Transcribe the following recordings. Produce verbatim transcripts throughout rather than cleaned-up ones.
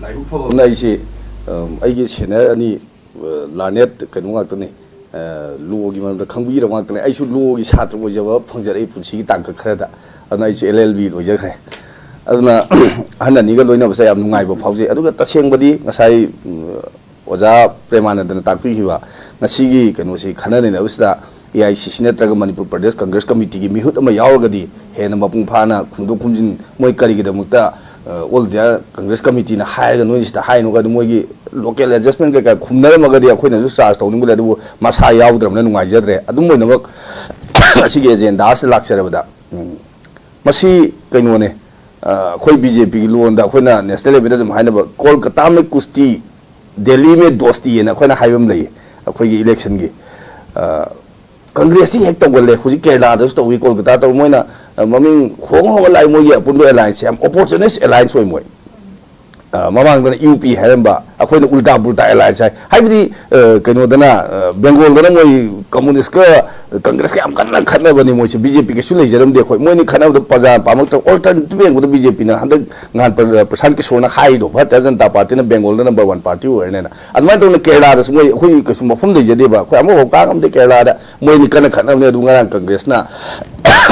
ꯂꯥꯏꯕꯛ ꯐꯕ ꯑꯃꯅ ꯑꯩꯁꯤ, ꯑꯝ, ꯑꯩꯒꯤ ꯁꯦꯅꯤꯌꯔ ꯑꯅꯤ, ꯑ, ꯂꯥꯔꯅꯦꯠ ꯀꯩꯅꯣ ꯉꯥꯛꯇꯅꯤ, ꯑ, ꯂꯣꯒꯤ ꯃꯔꯝꯗ ꯈꯪꯕꯤꯔꯕ ꯉꯥꯛꯇꯅꯤ꯫ ꯑꯩꯁꯨ ꯂꯣꯒꯤ ꯁꯥꯇ꯭ꯔ ꯑꯣꯏꯖꯕ ꯐꯪꯖꯔꯛꯏ ꯄꯨꯟꯁꯤꯒꯤ ꯇꯥꯡꯀꯛ ꯈꯔꯗ꯫ ꯑꯗꯨꯅ ꯑꯩꯁꯨ ꯑꯦꯜ ꯑꯦꯜ ꯕꯤ ꯂꯣꯏꯖꯈ꯭ꯔꯦ꯫ ꯑꯗꯨꯅ ꯑꯍꯟ ꯑꯅꯤꯒ ꯂꯣꯏꯅꯕꯁꯦ ꯌꯥꯝ ꯅꯨꯡꯉꯥꯏꯕ ꯐꯥꯎꯖꯩ꯫ ꯑꯗꯨꯒ ꯇꯁꯦꯡꯕꯗꯤ ꯉꯁꯥꯏ, ꯎꯝ, ꯑꯣꯖꯥ ꯄ꯭ꯔꯦꯃꯥꯅꯟꯗꯅ ꯇꯥꯛꯄꯤꯈꯤꯕ ꯉꯁꯤꯒꯤ ꯀꯩꯅꯣꯁꯤ ꯈꯟꯅ ꯅꯩꯅꯕꯁꯤꯗ ꯑꯦ ꯑꯥꯏ ꯁꯤ ꯁꯤ ꯅꯠꯇ꯭ꯔꯒ ꯃꯅꯤꯄꯨꯔ ꯄ꯭ꯔꯗꯦꯁ ꯀꯪꯒ꯭ꯔꯦꯁ ꯀꯃꯤꯇꯤꯒꯤ ꯃꯤꯍꯨꯠ ꯑꯃ ꯌꯥꯎꯔꯒꯗꯤ ꯍꯦꯟꯅ ꯃꯄꯨꯡ ꯐꯥꯅ ꯈꯣꯝꯗꯣꯛ ꯈꯣꯝꯖꯤꯟ ꯃꯣꯏ ꯀꯔꯤꯒꯤꯗꯃꯛꯇ, ꯑ, ꯑꯣꯜ ꯏꯟꯗꯤꯌꯥ ꯀꯪꯒ꯭ꯔꯦꯁ ꯀꯃꯤꯇꯤꯅ ꯍꯥꯏꯔꯒ ꯅꯣꯏ ꯁꯤꯗ ꯍꯥꯏꯅꯨꯒ ꯑꯗꯨ ꯃꯣꯏꯒꯤ ꯂꯣꯀꯦꯜ ꯑꯦꯗꯖꯁꯃꯦꯟ ꯀꯩꯀꯥ ꯈꯨꯝꯅꯔꯝꯃꯒꯗꯤ ꯑꯩꯈꯣꯏꯅꯁꯨ ꯆꯥꯔꯖ ꯇꯧꯅꯤꯡꯕ ꯂꯩ꯫ ꯑꯗꯨꯕꯨ ꯃꯁꯥ ꯌꯥꯎꯗ꯭ꯔꯕꯅꯤꯅ ꯅꯨꯡꯉꯥꯏꯖꯗ꯭ꯔꯦ꯫ ꯑꯗꯨꯝ ꯑꯣꯏꯅꯃꯛ ꯑꯁꯤꯒꯤ ꯑꯦꯖꯦꯟꯗꯥꯁꯤꯗ ꯂꯥꯛꯆꯔꯕꯗ, ꯎꯝ, ꯃꯁꯤ ꯀꯩꯅꯣꯅꯦ, ꯑ, ꯑꯩꯈꯣꯏ ꯕꯤ ꯖꯦ ꯄꯤꯒꯤ ꯂꯣꯟꯗ ꯑꯩꯈꯣꯏꯅ ꯅꯦꯁꯅꯦꯜ ꯂꯦꯚꯦꯜꯗ ꯑꯗꯨꯝ ꯍꯥꯏꯅꯕ "ꯀꯣꯜꯀꯇꯥ ꯃꯦ ꯀꯨꯁꯇꯤ, ꯗꯦꯜꯂꯤ ꯃꯦ ꯗꯣꯁꯇꯤ" ꯍꯥꯏꯅ ꯑꯩꯈꯣꯏꯅ ꯍꯥꯏꯕ ꯑꯃ ꯂꯩꯌꯦ ꯑꯩꯈꯣꯏꯒꯤ ꯏꯂꯦꯛꯁꯟꯒꯤ꯫ ꯑ, ꯀꯪꯒ꯭ꯔꯦꯁꯇꯤ ꯍꯦꯛ ꯇꯧꯒꯜꯂꯦ, ꯍꯧꯖꯤꯛ ꯀꯦꯔꯂꯥꯗꯁꯨ ꯇꯧꯏ, ꯀꯣꯜꯀꯇꯥ ꯇꯧꯏ, ꯃꯣꯏꯅ, ꯑ, ꯃꯃꯤꯡ ꯍꯣꯡꯉ ꯍꯣꯡꯉ ꯂꯥꯛꯏ꯫ ꯃꯣꯏꯒꯤ ꯑꯄꯨꯟꯕ ꯑꯦꯂꯥꯏꯟꯁꯁꯦ ꯌꯥꯝ ꯑꯣꯄꯣꯔꯆꯨꯅꯤꯁ ꯑꯦꯂꯥꯏꯟꯁ ꯑꯣꯏ ꯃꯣꯏ꯫ ꯑ, ꯃꯃꯥꯡꯗꯅ ꯌꯨ ꯄꯤ ꯍꯥꯏꯔꯝꯕ, ꯑꯩꯈꯣꯏꯅ ꯎꯜꯇꯥ ꯄꯨꯜꯇꯥ ꯑꯦꯂꯥꯏꯟꯁ ꯍꯥꯏ꯫ ꯍꯥꯏꯕꯗꯤ, ꯑ, ꯀꯩꯅꯣꯗꯅ, ꯑ, ꯕꯦꯡꯒꯣꯜꯗꯅ ꯃꯣꯏ ꯀꯝꯃꯨꯅꯤꯁꯀ ꯀꯪꯒ꯭ꯔꯦꯁꯀ ꯌꯥꯝ ꯀꯟꯅ ꯈꯠꯅꯕꯅꯤ ꯃꯣꯏꯁꯦ꯫ ꯕꯤ ꯖꯦ ꯄꯤ ꯀꯩꯁꯨ ꯂꯩꯖꯔꯝꯗꯦ ꯑꯩꯈꯣꯏ꯫ ꯃꯣꯏꯅꯤ ꯈꯠꯅꯕꯗ ꯄ꯭ꯔꯖꯥ ꯄꯥꯝꯂꯛꯇ꯭ꯔ ꯑꯣꯜꯇꯔꯅꯦꯇꯤꯚ ꯌꯦꯡꯕꯗ ꯕꯤ ꯖꯦ ꯄꯤꯅ ꯍꯟꯗꯛ ꯅꯍꯥꯟ ꯄ꯭ꯔ-, ꯄ꯭ꯔꯁꯥꯟꯠ ꯀꯤꯁꯣꯔꯅ ꯍꯥꯏꯗꯣ, Bharatiya Janata ꯄꯥꯔꯇꯤꯅ ꯕꯦꯡꯒꯣꯜꯗ number one party ꯑꯣꯏꯔꯅꯦꯅ꯫ ꯑꯗꯨꯃꯥꯏꯅ ꯇꯧꯅ ꯀꯦꯔꯂꯥꯗꯁꯨ ꯃꯣꯏ ꯑꯩꯈꯣꯏ ꯀꯩꯁꯨ ꯃꯐꯝ ꯂꯩꯖꯗꯦꯕ, ꯑꯩꯈꯣꯏ ꯑꯃꯐꯥꯎ ꯀꯥ ꯉꯝꯗꯦ ꯀꯦꯔꯂꯥꯗ꯫ ꯃꯣꯏꯅꯤ ꯀꯟꯅ ꯈꯠꯅꯕꯅꯦ꯫ ꯑꯗꯨ ꯉꯔꯥꯡ ꯀꯪꯒ꯭ꯔꯦꯁꯅ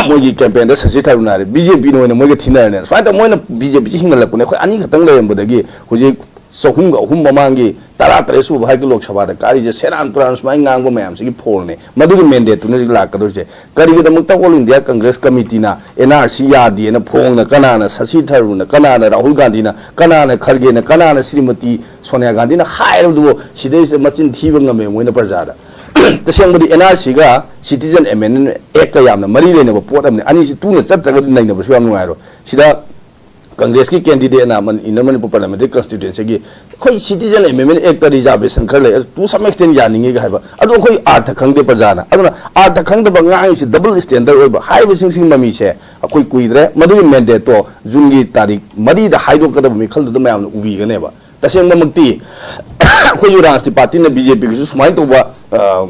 ꯃꯣꯏꯒꯤ ꯀꯦꯝꯄꯦꯟꯗ ꯁꯁꯤ ꯊꯔꯨꯔꯅ ꯍꯥꯏꯔꯦ, ꯕꯤ ꯖꯦ ꯄꯤꯅ ꯑꯣꯏꯅ ꯃꯣꯏꯒ ꯊꯤꯅꯔꯅꯦ꯫ ꯁꯨꯃꯥꯏꯅ ꯇꯧ ꯃꯣꯏꯅ ꯕꯤ ꯖꯦ ꯄꯤꯁꯤ ꯍꯤꯡꯍꯜꯂꯛꯄꯅꯦ꯫ ꯑꯩꯈꯣꯏ ꯑꯅꯤꯈꯛꯇꯪ ꯂꯩꯔꯝꯕꯗꯒꯤ ꯍꯧꯖꯤꯛ ꯆꯍꯨꯝꯒ ꯑꯍꯨꯝ ꯃꯃꯥꯡꯒꯤ ꯇꯔꯥ ꯇꯔꯦꯠ ꯁꯨꯕ ꯍꯥꯏꯒꯤ ꯂꯣꯛ ꯁꯚꯥꯗ ꯀꯥꯔꯤꯁꯦ ꯁꯦꯔꯥꯟ ꯇꯨꯔꯥꯟ ꯁꯨꯃꯥꯏꯅ ꯉꯥꯡꯕ ꯃꯌꯥꯝꯁꯤꯒꯤ ꯐꯣꯜꯅꯦ꯫ ꯃꯗꯨꯒꯤ ꯃꯦꯟꯗꯦꯠꯇꯨꯅ ꯍꯧꯖꯤꯛ ꯂꯥꯛꯀꯗꯧꯔꯤꯁꯦ꯫ ꯀꯔꯤꯒꯤꯗꯃꯛꯇ ꯑꯣꯜ ꯏꯟꯗꯤꯌꯥ ꯀꯪꯒ꯭ꯔꯦꯁ ꯀꯃꯤꯇꯤꯅ ꯑꯦꯟ ꯑꯥꯔ ꯁꯤ ꯌꯥꯗꯦꯅ ꯐꯣꯡꯅ ꯀꯅꯥꯅ ꯁꯁꯤ ꯊꯔꯨꯔꯅ, ꯀꯅꯥꯅ ꯔꯥꯍꯨꯜ ꯒꯥꯟꯙꯤꯅ, ꯀꯅꯥꯅ ꯈꯔꯒꯦꯅ, ꯀꯅꯥꯅ ꯁ꯭ꯔꯤꯃꯇꯤ ꯁꯣꯅꯤꯌꯥ ꯒꯥꯟꯙꯤꯅ ꯍꯥꯏꯔꯕꯗꯨꯕꯨ ꯁꯤꯗꯩꯁꯤꯗ ꯃꯆꯤꯟ ꯊꯤꯕ ꯉꯝꯃꯦ ꯃꯣꯏꯅ ꯄ꯭ꯔꯖꯥꯗ꯫ ꯇꯁꯦꯡꯕꯗꯤ ꯑꯦꯟ ꯑꯥꯔ ꯁꯤꯒ ꯁꯤꯇꯤꯖꯟ ꯑꯦꯃꯦꯟꯗꯃꯦꯟ ꯑꯦꯛꯀ ꯌꯥꯝꯅ ꯃꯔꯤ ꯂꯩꯅꯕ ꯄꯣꯠ ꯑꯃꯅꯤ꯫ ꯑꯅꯤꯁꯤ ꯇꯨꯅ ꯆꯠꯇ꯭ꯔꯒꯗꯤ ꯅꯩꯅꯕꯁꯨ ꯌꯥꯝ ꯅꯨꯡꯉꯥꯏꯔꯣꯏ꯫ ꯁꯤꯗ ꯀꯪꯒ꯭ꯔꯦꯁꯀꯤ ꯀꯦꯟꯗꯤꯗꯦꯠꯅ ꯃꯟ-, ꯏꯟꯅꯔ ꯃꯅꯤꯄꯨꯔ ꯄꯥꯔꯂꯤꯌꯥꯃꯦꯟꯇꯔꯤ ꯀꯟꯁꯇꯤꯇ꯭ꯌꯨꯑꯦꯟꯁꯤꯒꯤ ꯑꯩꯈꯣꯏ ꯁꯤꯇꯤꯖꯟ ꯑꯦꯃꯦꯟꯗꯃꯦꯟ ꯑꯦꯛꯇ ꯔꯤꯖꯥꯔꯕꯦꯁꯟ ꯈꯔ ꯂꯩ, ꯑꯗꯨ to some extent ꯌꯥꯅꯤꯡꯉꯤꯒ ꯍꯥꯏꯕ꯫ ꯑꯗꯣ ꯑꯩꯈꯣꯏ ꯑꯥꯔꯊ ꯈꯪꯗꯦ ꯄ꯭ꯔꯖꯥꯅ꯫ ꯑꯗꯨꯅ ꯑꯥꯔꯊ ꯈꯪꯗꯕ ꯉꯥꯡꯉꯤꯁꯤ ꯗꯕꯜ ꯁ꯭ꯇꯦꯟꯗꯔꯗ ꯑꯣꯏꯕ ꯍꯥꯏꯔꯤꯕꯁꯤꯡꯁꯤꯒꯤ ꯃꯃꯤꯁꯦ ꯑꯩꯈꯣꯏ ꯀꯨꯏꯗ꯭ꯔꯦ꯫ ꯃꯗꯨꯒꯤ ꯃꯦꯟꯗꯦꯠꯇꯣ ꯖꯨꯟꯒꯤ ꯇꯥꯔꯤꯛ ꯃꯔꯤꯗ ꯍꯥꯏꯗꯣꯛꯀꯗꯕ ꯃꯤꯈꯜꯗꯨꯗ ꯃꯌꯥꯝꯅ ꯎꯕꯤꯒꯅꯦꯕ꯫ ꯇꯁꯦꯡꯕꯃꯛꯇꯤ ꯑꯩꯈꯣꯏꯁꯨ ꯔꯥꯖꯅꯤꯇꯤ ꯄꯥꯔꯇꯤꯅ ꯕꯤ ꯖꯦ ꯄꯤꯒꯤꯁꯨ ꯁꯨꯃꯥꯏꯅ ꯇꯧꯕ, ꯑ,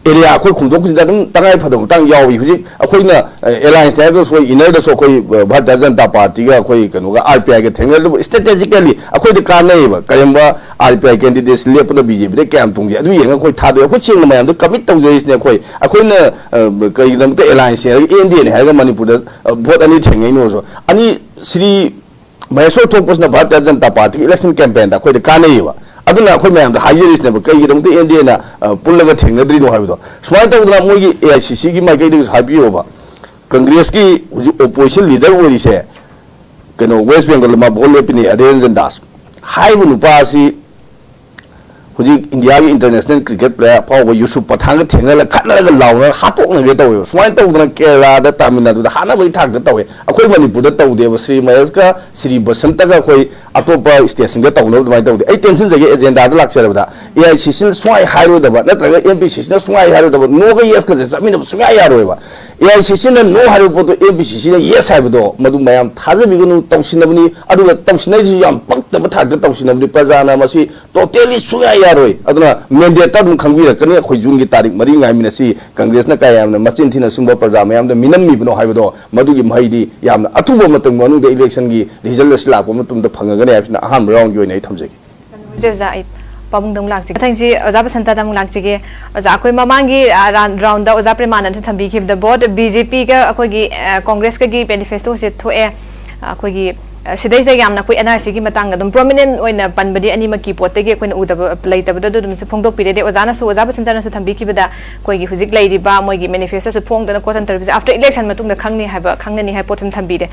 ꯑꯦꯔꯤꯌꯥ ꯑꯩꯈꯣꯏ ꯈꯣꯡꯗꯣꯛꯄꯁꯤꯗ ꯑꯗꯨꯝ ꯇꯉꯥꯏ ꯐꯗꯕ ꯃꯇꯥꯡ ꯌꯥꯎꯏ꯫ ꯍꯧꯖꯤꯛ ꯑꯩꯈꯣꯏꯅ ꯑꯦꯂꯥꯏꯟꯁ ꯍꯥꯏꯔꯒꯁꯨ ꯑꯩꯈꯣꯏ ꯏꯅꯔꯗꯁꯨ ꯑꯩꯈꯣꯏ ꯚꯥꯔꯇꯤꯌ ꯖꯅꯇꯥ ꯄꯥꯔꯇꯤꯒ ꯑꯩꯈꯣꯏ ꯀꯩꯅꯣꯒ ꯑꯥꯔ ꯄꯤ ꯑꯥꯏꯒ ꯊꯦꯡꯅꯔꯦ, ꯑꯗꯨꯕꯨ ꯁ꯭ꯇ꯭ꯔꯦꯇꯦꯖꯤꯀꯦꯜꯂꯤ ꯑꯩꯈꯣꯏꯗ ꯀꯥꯟꯅꯩꯌꯦꯕ꯫ ꯀꯔꯤꯒꯨꯝꯕ ꯑꯥꯔ ꯄꯤ ꯑꯥꯏ ꯀꯦꯟꯗꯤꯗꯦꯠꯁ ꯂꯦꯞꯄꯗ ꯕꯤ ꯖꯦ ꯄꯤꯗ ꯀꯌꯥꯝ ꯇꯣꯡꯖꯩ ꯑꯗꯨ ꯌꯦꯡꯉꯒ ꯑꯩꯈꯣꯏ ꯊꯥꯗꯣꯛꯑꯦ꯫ ꯑꯩꯈꯣꯏ ꯁꯦꯡꯅ ꯃꯌꯥꯝꯗ ꯀꯃꯤꯠ ꯇꯧꯖꯔꯤꯁꯤꯅꯦ꯫ ꯑꯩꯈꯣꯏ ꯑꯩꯈꯣꯏꯅ ꯀꯩꯒꯤꯗꯃꯛꯇ ꯑꯦꯂꯥꯏꯟꯁ ꯍꯥꯏꯔꯒ ꯑꯦꯟ ꯗꯤ ꯑꯦꯅ ꯍꯥꯏꯔꯒ ꯃꯅꯤꯄꯨꯔꯗ ꯚꯣꯠ ꯑꯅꯤ ꯊꯦꯡꯅꯩꯅꯣꯁꯨ꯫ ꯑꯅꯤ ꯁ꯭ꯔꯤ ꯃꯍꯦꯁꯣꯔ ꯊꯣꯛꯄꯁꯤꯅ ꯚꯥꯔꯇꯤꯌ ꯖꯅꯇꯥ ꯄꯥꯔꯇꯤꯒꯤ ꯏꯂꯦꯛꯁꯟ ꯀꯦꯝꯄꯦꯟꯗ ꯑꯩꯈꯣꯏꯗ ꯀꯥꯟꯅꯩꯌꯦꯕ꯫ ꯑꯗꯨꯅ ꯑꯩꯈꯣꯏ ꯃꯌꯥꯝꯗ ꯍꯥꯏꯖꯔꯤꯁꯤꯅꯦꯕ, ꯀꯩꯒꯤꯗꯃꯛꯇ ꯑꯦꯟ ꯗꯤ ꯑꯦꯅ ꯄꯨꯜꯂꯒ ꯊꯦꯡꯅꯗ꯭ꯔꯤꯅꯣ ꯍꯥꯏꯕꯗꯣ꯫ ꯁꯨꯃꯥꯏꯅ ꯇꯧꯗꯅ ꯃꯣꯏꯒꯤ ꯑꯦ ꯑꯥꯏ ꯁꯤ ꯁꯤꯒꯤ ꯃꯥꯏꯀꯩꯗꯒꯤꯁꯨ ꯍꯥꯏꯕꯤꯌꯣꯕ, ꯀꯪꯒ꯭ꯔꯦꯁꯀꯤ ꯍꯧꯖꯤꯛ ꯑꯣꯄꯣꯖꯤꯁꯟ ꯂꯤꯗꯔ ꯑꯣꯏꯔꯤꯁꯦ ꯀꯩꯅꯣ ꯋꯦꯁ ꯕꯦꯡꯒꯜꯗ ꯃꯥ ꯚꯣꯠ ꯂꯦꯞꯄꯤꯅꯦ, ꯑꯙꯤꯔ ꯔꯟꯖꯟ ꯗꯥꯁ ꯍꯥꯏꯔꯤꯕ ꯅꯨꯄꯥ ꯑꯁꯤ ꯍꯧꯖꯤꯛ ꯏꯟꯗꯤꯌꯥꯒꯤ ꯏꯟꯇꯔꯅꯦꯁꯅꯦꯜ ꯀ꯭ꯔꯤꯀꯦꯠ ꯄ꯭ꯂꯦꯌꯔ ꯑꯐꯥꯎꯕ ꯌꯨꯁꯨꯞ ꯄꯊꯥꯟꯒ ꯊꯦꯡꯅꯔꯒ ꯈꯠꯅꯔꯒ ꯂꯥꯎꯅꯔꯒ ꯍꯥꯠꯇꯣꯛꯅꯒꯦ ꯇꯧꯋꯦꯕ꯫ ꯁꯨꯃꯥꯏꯅ ꯇꯧꯗꯅ ꯀꯦꯔꯂꯥꯗ, ꯇꯥꯃꯤꯜ ꯅꯥꯗꯨꯗ ꯍꯥꯠꯅꯕꯒꯤ ꯊꯥꯛꯇ ꯇꯧꯋꯦ꯫ ꯑꯩꯈꯣꯏ ꯃꯅꯤꯄꯨꯔꯗ ꯇꯧꯗꯦꯕ꯫ ꯁ꯭ꯔꯤ ꯃꯍꯦꯁꯀ ꯁ꯭ꯔꯤ ꯕꯁꯟꯇꯒ ꯑꯩꯈꯣꯏ ꯑꯇꯣꯞꯄ ꯁ꯭ꯇꯦꯠꯁꯤꯡꯗ ꯇꯧꯅꯕ ꯑꯗꯨꯃꯥꯏꯅ ꯇꯧꯗꯦ꯫ ꯑꯩ ꯇꯦꯟꯁꯤꯟꯖꯒꯦ, ꯑꯦꯖꯦꯟꯗꯥꯗ ꯂꯥꯛꯆꯔꯕꯗ ꯑꯦ ꯑꯥꯏ ꯁꯤ ꯁꯤꯅ ꯁꯨꯡꯍꯥꯏ ꯍꯥꯏꯔꯣꯏꯗꯕ ꯅꯠꯇ꯭ꯔꯒ ꯑꯦꯝ ꯄꯤ ꯁꯤ ꯁꯤꯅ ꯁꯨꯡꯍꯥꯏ ꯍꯥꯏꯔꯣꯏꯗꯕ, ꯅꯣꯒ ꯌꯦꯁꯀꯁꯦ ꯆꯠꯃꯤꯟꯅꯕ ꯁꯨꯡꯌꯥ ꯌꯥꯔꯣꯏꯕ꯫ ꯑꯦ ꯑꯥꯏ ꯁꯤ ꯁꯤꯅ ꯅꯣ ꯍꯥꯏꯔꯤꯕ ꯄꯣꯠꯇꯣ ꯑꯦꯝ ꯄꯤ ꯁꯤ ꯁꯤꯅ ꯌꯦꯁ ꯍꯥꯏꯕꯗꯣ ꯃꯗꯨ ꯃꯌꯥꯝ ꯊꯥꯖꯕꯤꯒꯅꯨ꯫ ꯇꯧꯁꯤꯟꯅꯕꯅꯤ, ꯑꯗꯨꯒ ꯇꯧꯁꯤꯟꯅꯔꯤꯁꯤ ꯌꯥꯝ ꯄꯛꯇꯕ ꯊꯥꯛꯇ ꯇꯧꯁꯤꯟꯅꯕꯅꯤ꯫ ꯄ꯭ꯔꯖꯥꯅ ꯃꯁꯤ ꯇꯣꯇꯦꯂꯤ ꯁꯨꯡꯌꯥ ꯌꯥꯔꯣꯏ꯫ ꯑꯗꯨꯅ ꯃꯦꯟꯗꯦꯠꯇ ꯑꯗꯨꯝ ꯈꯪꯕꯤꯔꯛꯀꯅꯤ꯫ ꯑꯩꯈꯣꯏ ꯖꯨꯟꯒꯤ ꯇꯥꯔꯤꯛ ꯃꯔꯤ ꯉꯥꯏꯃꯤꯟꯅꯁꯤ꯫ ꯀꯪꯒ꯭ꯔꯦꯁꯅ ꯀꯌꯥ ꯌꯥꯝꯅ ꯃꯆꯤꯟ ꯊꯤꯅ ꯁꯨꯝꯕ ꯄ꯭ꯔꯖꯥ ꯃꯌꯥꯝꯗ ꯃꯤꯅꯝꯃꯤꯕꯅꯣ ꯍꯥꯏꯕꯗꯣ, ꯃꯗꯨꯒꯤ ꯃꯍꯩꯗꯤ ꯌꯥꯝꯅ ꯑꯊꯨꯕ ꯃꯇꯝꯒꯤ ꯃꯅꯨꯡꯗ ꯏꯂꯦꯛꯁꯟꯒꯤ ꯔꯤꯖꯜ ꯑꯁꯤ ꯂꯥꯛꯄ ꯃꯇꯝꯗ ꯐꯪꯉꯒꯅꯤ ꯍꯥꯏꯕꯁꯤꯅ ꯑꯍꯥꯟꯕ ꯔꯥꯎꯟꯒꯤ ꯑꯣꯏꯅ ꯑꯩ ꯊꯝꯖꯒꯦ꯫ ꯍꯧꯖꯤꯛ ꯑꯣꯖꯥ, ꯑꯩ ꯄꯥꯕꯨꯡꯗ ꯑꯃꯨꯛ ꯂꯥꯛꯆꯒꯦ꯫ ꯃꯊꯪꯁꯤ ꯑꯣꯖꯥ ꯕꯁꯟꯇꯗ ꯑꯃꯨꯛ ꯂꯥꯛꯆꯒꯦ꯫ ꯑꯣꯖꯥ, ꯑꯩꯈꯣꯏ ꯃꯃꯥꯡꯒꯤ, ꯑ, ꯔꯥꯎꯟ-, ꯔꯥꯎꯟꯗ ꯑꯣꯖꯥ ꯄ꯭ꯔꯦꯃꯥꯅꯟꯗꯁꯨ ꯊꯝꯕꯤꯈꯤꯕꯗ ꯚꯣꯠ ꯕꯤ ꯖꯦ ꯄꯤꯒ ꯑꯩꯈꯣꯏꯒꯤ, ꯑ, ꯀꯪꯒ꯭ꯔꯦꯁꯀꯒꯤ ꯃꯦꯅꯤꯐꯦꯁꯇꯣꯁꯦ ꯊꯣꯛꯑꯦ꯫ ꯑ, ꯑꯩꯈꯣꯏꯒꯤ, ꯑ, ꯁꯤꯗꯩꯁꯤꯗ ꯌꯥꯝꯅ ꯑꯩꯈꯣꯏ ꯑꯦꯟ ꯑꯥꯔ ꯁꯤꯒꯤ ꯃꯇꯥꯡꯗ ꯑꯗꯨꯝ ꯄ꯭ꯔꯣꯃꯤꯅꯦꯟ ꯑꯣꯏꯅ ꯄꯟꯕꯗꯤ ꯑꯅꯤꯃꯛꯀꯤ ꯄꯣꯠꯇꯒꯤ ꯑꯩꯈꯣꯏꯅ ꯎꯗꯕ ꯂꯩꯇꯕꯗꯣ ꯑꯗꯨ ꯑꯗꯨꯝꯁꯨ ꯐꯣꯡꯗꯣꯛꯄꯤꯔꯦ꯫ ꯑꯗꯩ ꯑꯣꯖꯥꯅꯁꯨ, ꯑꯣꯖꯥ ꯕꯁꯟꯇꯅꯁꯨ ꯊꯝꯕꯤꯈꯤꯕꯗ ꯑꯩꯈꯣꯏꯒꯤ ꯍꯧꯖꯤꯛ ꯂꯩꯔꯤꯕ ꯃꯣꯏꯒꯤ ꯃꯦꯅꯤꯐꯦꯁꯇꯣꯁꯦ ꯐꯣꯡꯗꯅ ꯈꯣꯠꯇꯅ ꯇꯧꯔꯤꯕꯁꯦ ꯑꯥꯐꯇꯔ ꯏꯂꯦꯛꯁꯟ ꯃꯇꯨꯡꯗ ꯈꯪꯅꯤ ꯍꯥꯏꯕ, ꯈꯪꯅꯅꯤ ꯍꯥꯏꯕ ꯄꯣꯠ ꯑꯃ ꯊꯝꯕꯤꯔꯦ꯫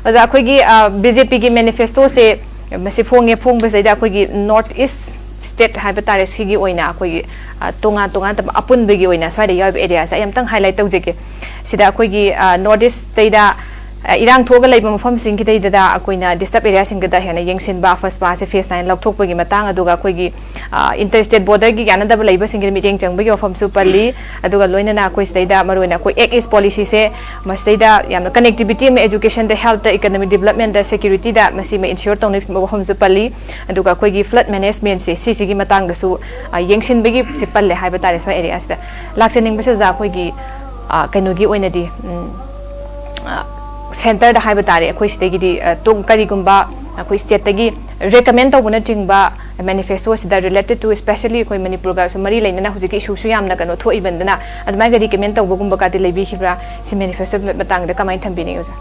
ꯑꯣꯖꯥ, ꯑꯩꯈꯣꯏꯒꯤ, ꯑ, ꯕꯤ ꯖꯦ ꯄꯤꯒꯤ ꯃꯦꯅꯤꯐꯦꯁꯇꯣꯁꯦ ꯃꯁꯤ ꯐꯣꯡꯉꯦ, ꯐꯣꯡꯕꯁꯤꯗꯩꯗ ꯑꯩꯈꯣꯏꯒꯤ ꯅꯣꯔꯠ ꯏꯁ ꯁ꯭ꯇꯦꯠ ꯍꯥꯏꯕ ꯇꯥꯔꯦ, ꯁꯤꯒꯤ ꯑꯣꯏꯅ ꯑꯩꯈꯣꯏꯒꯤ, ꯑ, ꯇꯣꯉꯥꯟ ꯇꯣꯉꯥꯟ ꯇꯕ ꯑꯄꯨꯟꯕꯒꯤ ꯑꯣꯏꯅ ꯁ꯭ꯋꯥꯏꯗ ꯌꯥꯎꯔꯤꯕ ꯑꯦꯔꯤꯌꯥꯁꯦ ꯑꯩ ꯑꯝꯇꯪ ꯍꯥꯏꯂꯥꯏꯠ ꯇꯧꯖꯒꯦ꯫ ꯁꯤꯗ ꯑꯩꯈꯣꯏꯒꯤ, ꯑ, ꯅꯣꯔꯠ ꯏꯁꯇꯩꯗ, ꯑ, ꯏꯔꯥꯡ ꯊꯣꯛꯑꯒ ꯂꯩꯕ ꯃꯐꯝꯁꯤꯡꯒꯤꯗꯩꯗ ꯑꯩꯈꯣꯏꯅ ꯗꯤꯁꯇꯔꯕ ꯑꯦꯔꯤꯌꯥꯁꯤꯡꯗꯨꯗ ꯍꯦꯟꯅ ꯌꯦꯡꯁꯤꯟꯕ, ꯐꯁꯄꯥꯁꯦ ꯐꯦꯁ ꯅꯥꯏꯟ ꯂꯧꯊꯣꯛꯄꯒꯤ ꯃꯇꯥꯡ, ꯑꯗꯨꯒ ꯑꯩꯈꯣꯏꯒꯤ, ꯑ, ꯏꯟꯇꯔ ꯁ꯭ꯇꯦꯠ ꯕꯣꯔꯗꯔꯒꯤ ꯌꯥꯅꯗꯕ ꯂꯩꯕꯁꯤꯡꯒꯤꯗ ꯃꯤꯠꯌꯦꯡ ꯆꯪꯕꯒꯤ ꯋꯥꯐꯝꯁꯨ ꯄꯜꯂꯤ꯫ ꯑꯗꯨꯒ ꯂꯣꯏꯅꯅ ꯑꯩꯈꯣꯏ ꯁꯤꯗꯩꯗ ꯃꯔꯨꯑꯣꯏꯅ ꯑꯩꯈꯣꯏ ꯑꯦꯛ ꯏꯁ ꯄꯣꯂꯤꯁꯤꯁꯦ ꯃꯁꯤꯗꯩꯗ ꯌꯥꯝꯅ ꯀꯅꯦꯛꯇꯤꯕꯤꯇꯤ ꯑꯃ, ꯑꯦꯖꯨꯀꯦꯁꯟꯗ, ꯍꯦꯜꯠꯇ, ꯏꯀꯣꯅꯣꯃꯤꯛ ꯗꯤꯕꯂꯞꯃꯦꯟꯗ, ꯁꯦꯀ꯭ꯌꯨꯔꯤꯇꯤꯗ ꯃꯁꯤꯃ ꯏꯟꯁꯤꯌꯣꯔ ꯇꯧꯅꯕ ꯋꯥꯐꯝꯁꯨ ꯄꯜꯂꯤ꯫ ꯑꯗꯨꯒ ꯑꯩꯈꯣꯏꯒꯤ ꯐ꯭ꯂꯗ ꯃꯦꯅꯦꯖꯃꯦꯟꯁꯦ ꯁꯤꯁꯤꯒꯤ ꯃꯇꯥꯡꯗꯁꯨ, ꯑ, ꯌꯦꯡꯁꯤꯟꯕꯒꯤ ꯁꯤ ꯄꯜꯂꯦ ꯍꯥꯏꯕ ꯇꯥꯔꯦ ꯁ꯭ꯋꯥꯏ ꯑꯦꯔꯤꯌꯥꯁꯤꯗ꯫ ꯂꯥꯛꯆꯅꯤꯡꯕꯁꯦ ꯑꯣꯖꯥ, ꯑꯩꯈꯣꯏꯒꯤ, ꯑ, ꯀꯩꯅꯣꯒꯤ ꯑꯣꯏꯅꯗꯤ, ꯎꯝ, ꯑ, ꯁꯦꯟꯇꯔꯗ ꯍꯥꯏꯕ ꯇꯥꯔꯦ, ꯑꯩꯈꯣꯏ ꯁꯤꯗꯒꯤꯗꯤ, ꯑ, ꯇꯣꯡ-, ꯀꯔꯤꯒꯨꯝꯕ ꯑꯩꯈꯣꯏ ꯁ꯭ꯇꯦꯠꯇꯒꯤ ꯔꯦꯀꯃꯦꯟ ꯇꯧꯕꯅꯆꯤꯡꯕ ꯃꯦꯅꯤꯐꯦꯁꯇꯣꯁꯤꯗ ꯔꯤꯂꯦꯇꯦꯠ ꯇꯨ, ꯁ꯭ꯄꯦꯁꯦꯜꯂꯤ ꯑꯩꯈꯣꯏ ꯃꯅꯤꯄꯨꯔꯒꯁꯨ ꯃꯔꯤ ꯂꯩꯅꯅ ꯍꯧꯖꯤꯛꯀꯤ ꯏꯁꯨꯁꯨ ꯌꯥꯝꯅ ꯀꯩꯅꯣ ꯊꯣꯛꯏꯕꯅꯤꯅ, ꯑꯗꯨꯃꯥꯏꯅ ꯔꯤꯀꯃꯦꯟ ꯇꯧꯕꯒꯨꯝꯕꯒꯗꯤ ꯂꯩꯕꯤꯈꯤꯕ꯭ꯔꯥ? ꯁꯤ ꯃꯦꯅꯤꯐꯦꯁꯇꯣ ꯃꯇꯥꯡꯗ ꯀꯃꯥꯏꯅ ꯊꯝꯕꯤꯅꯤꯡꯉꯤ ꯑꯣꯖꯥ?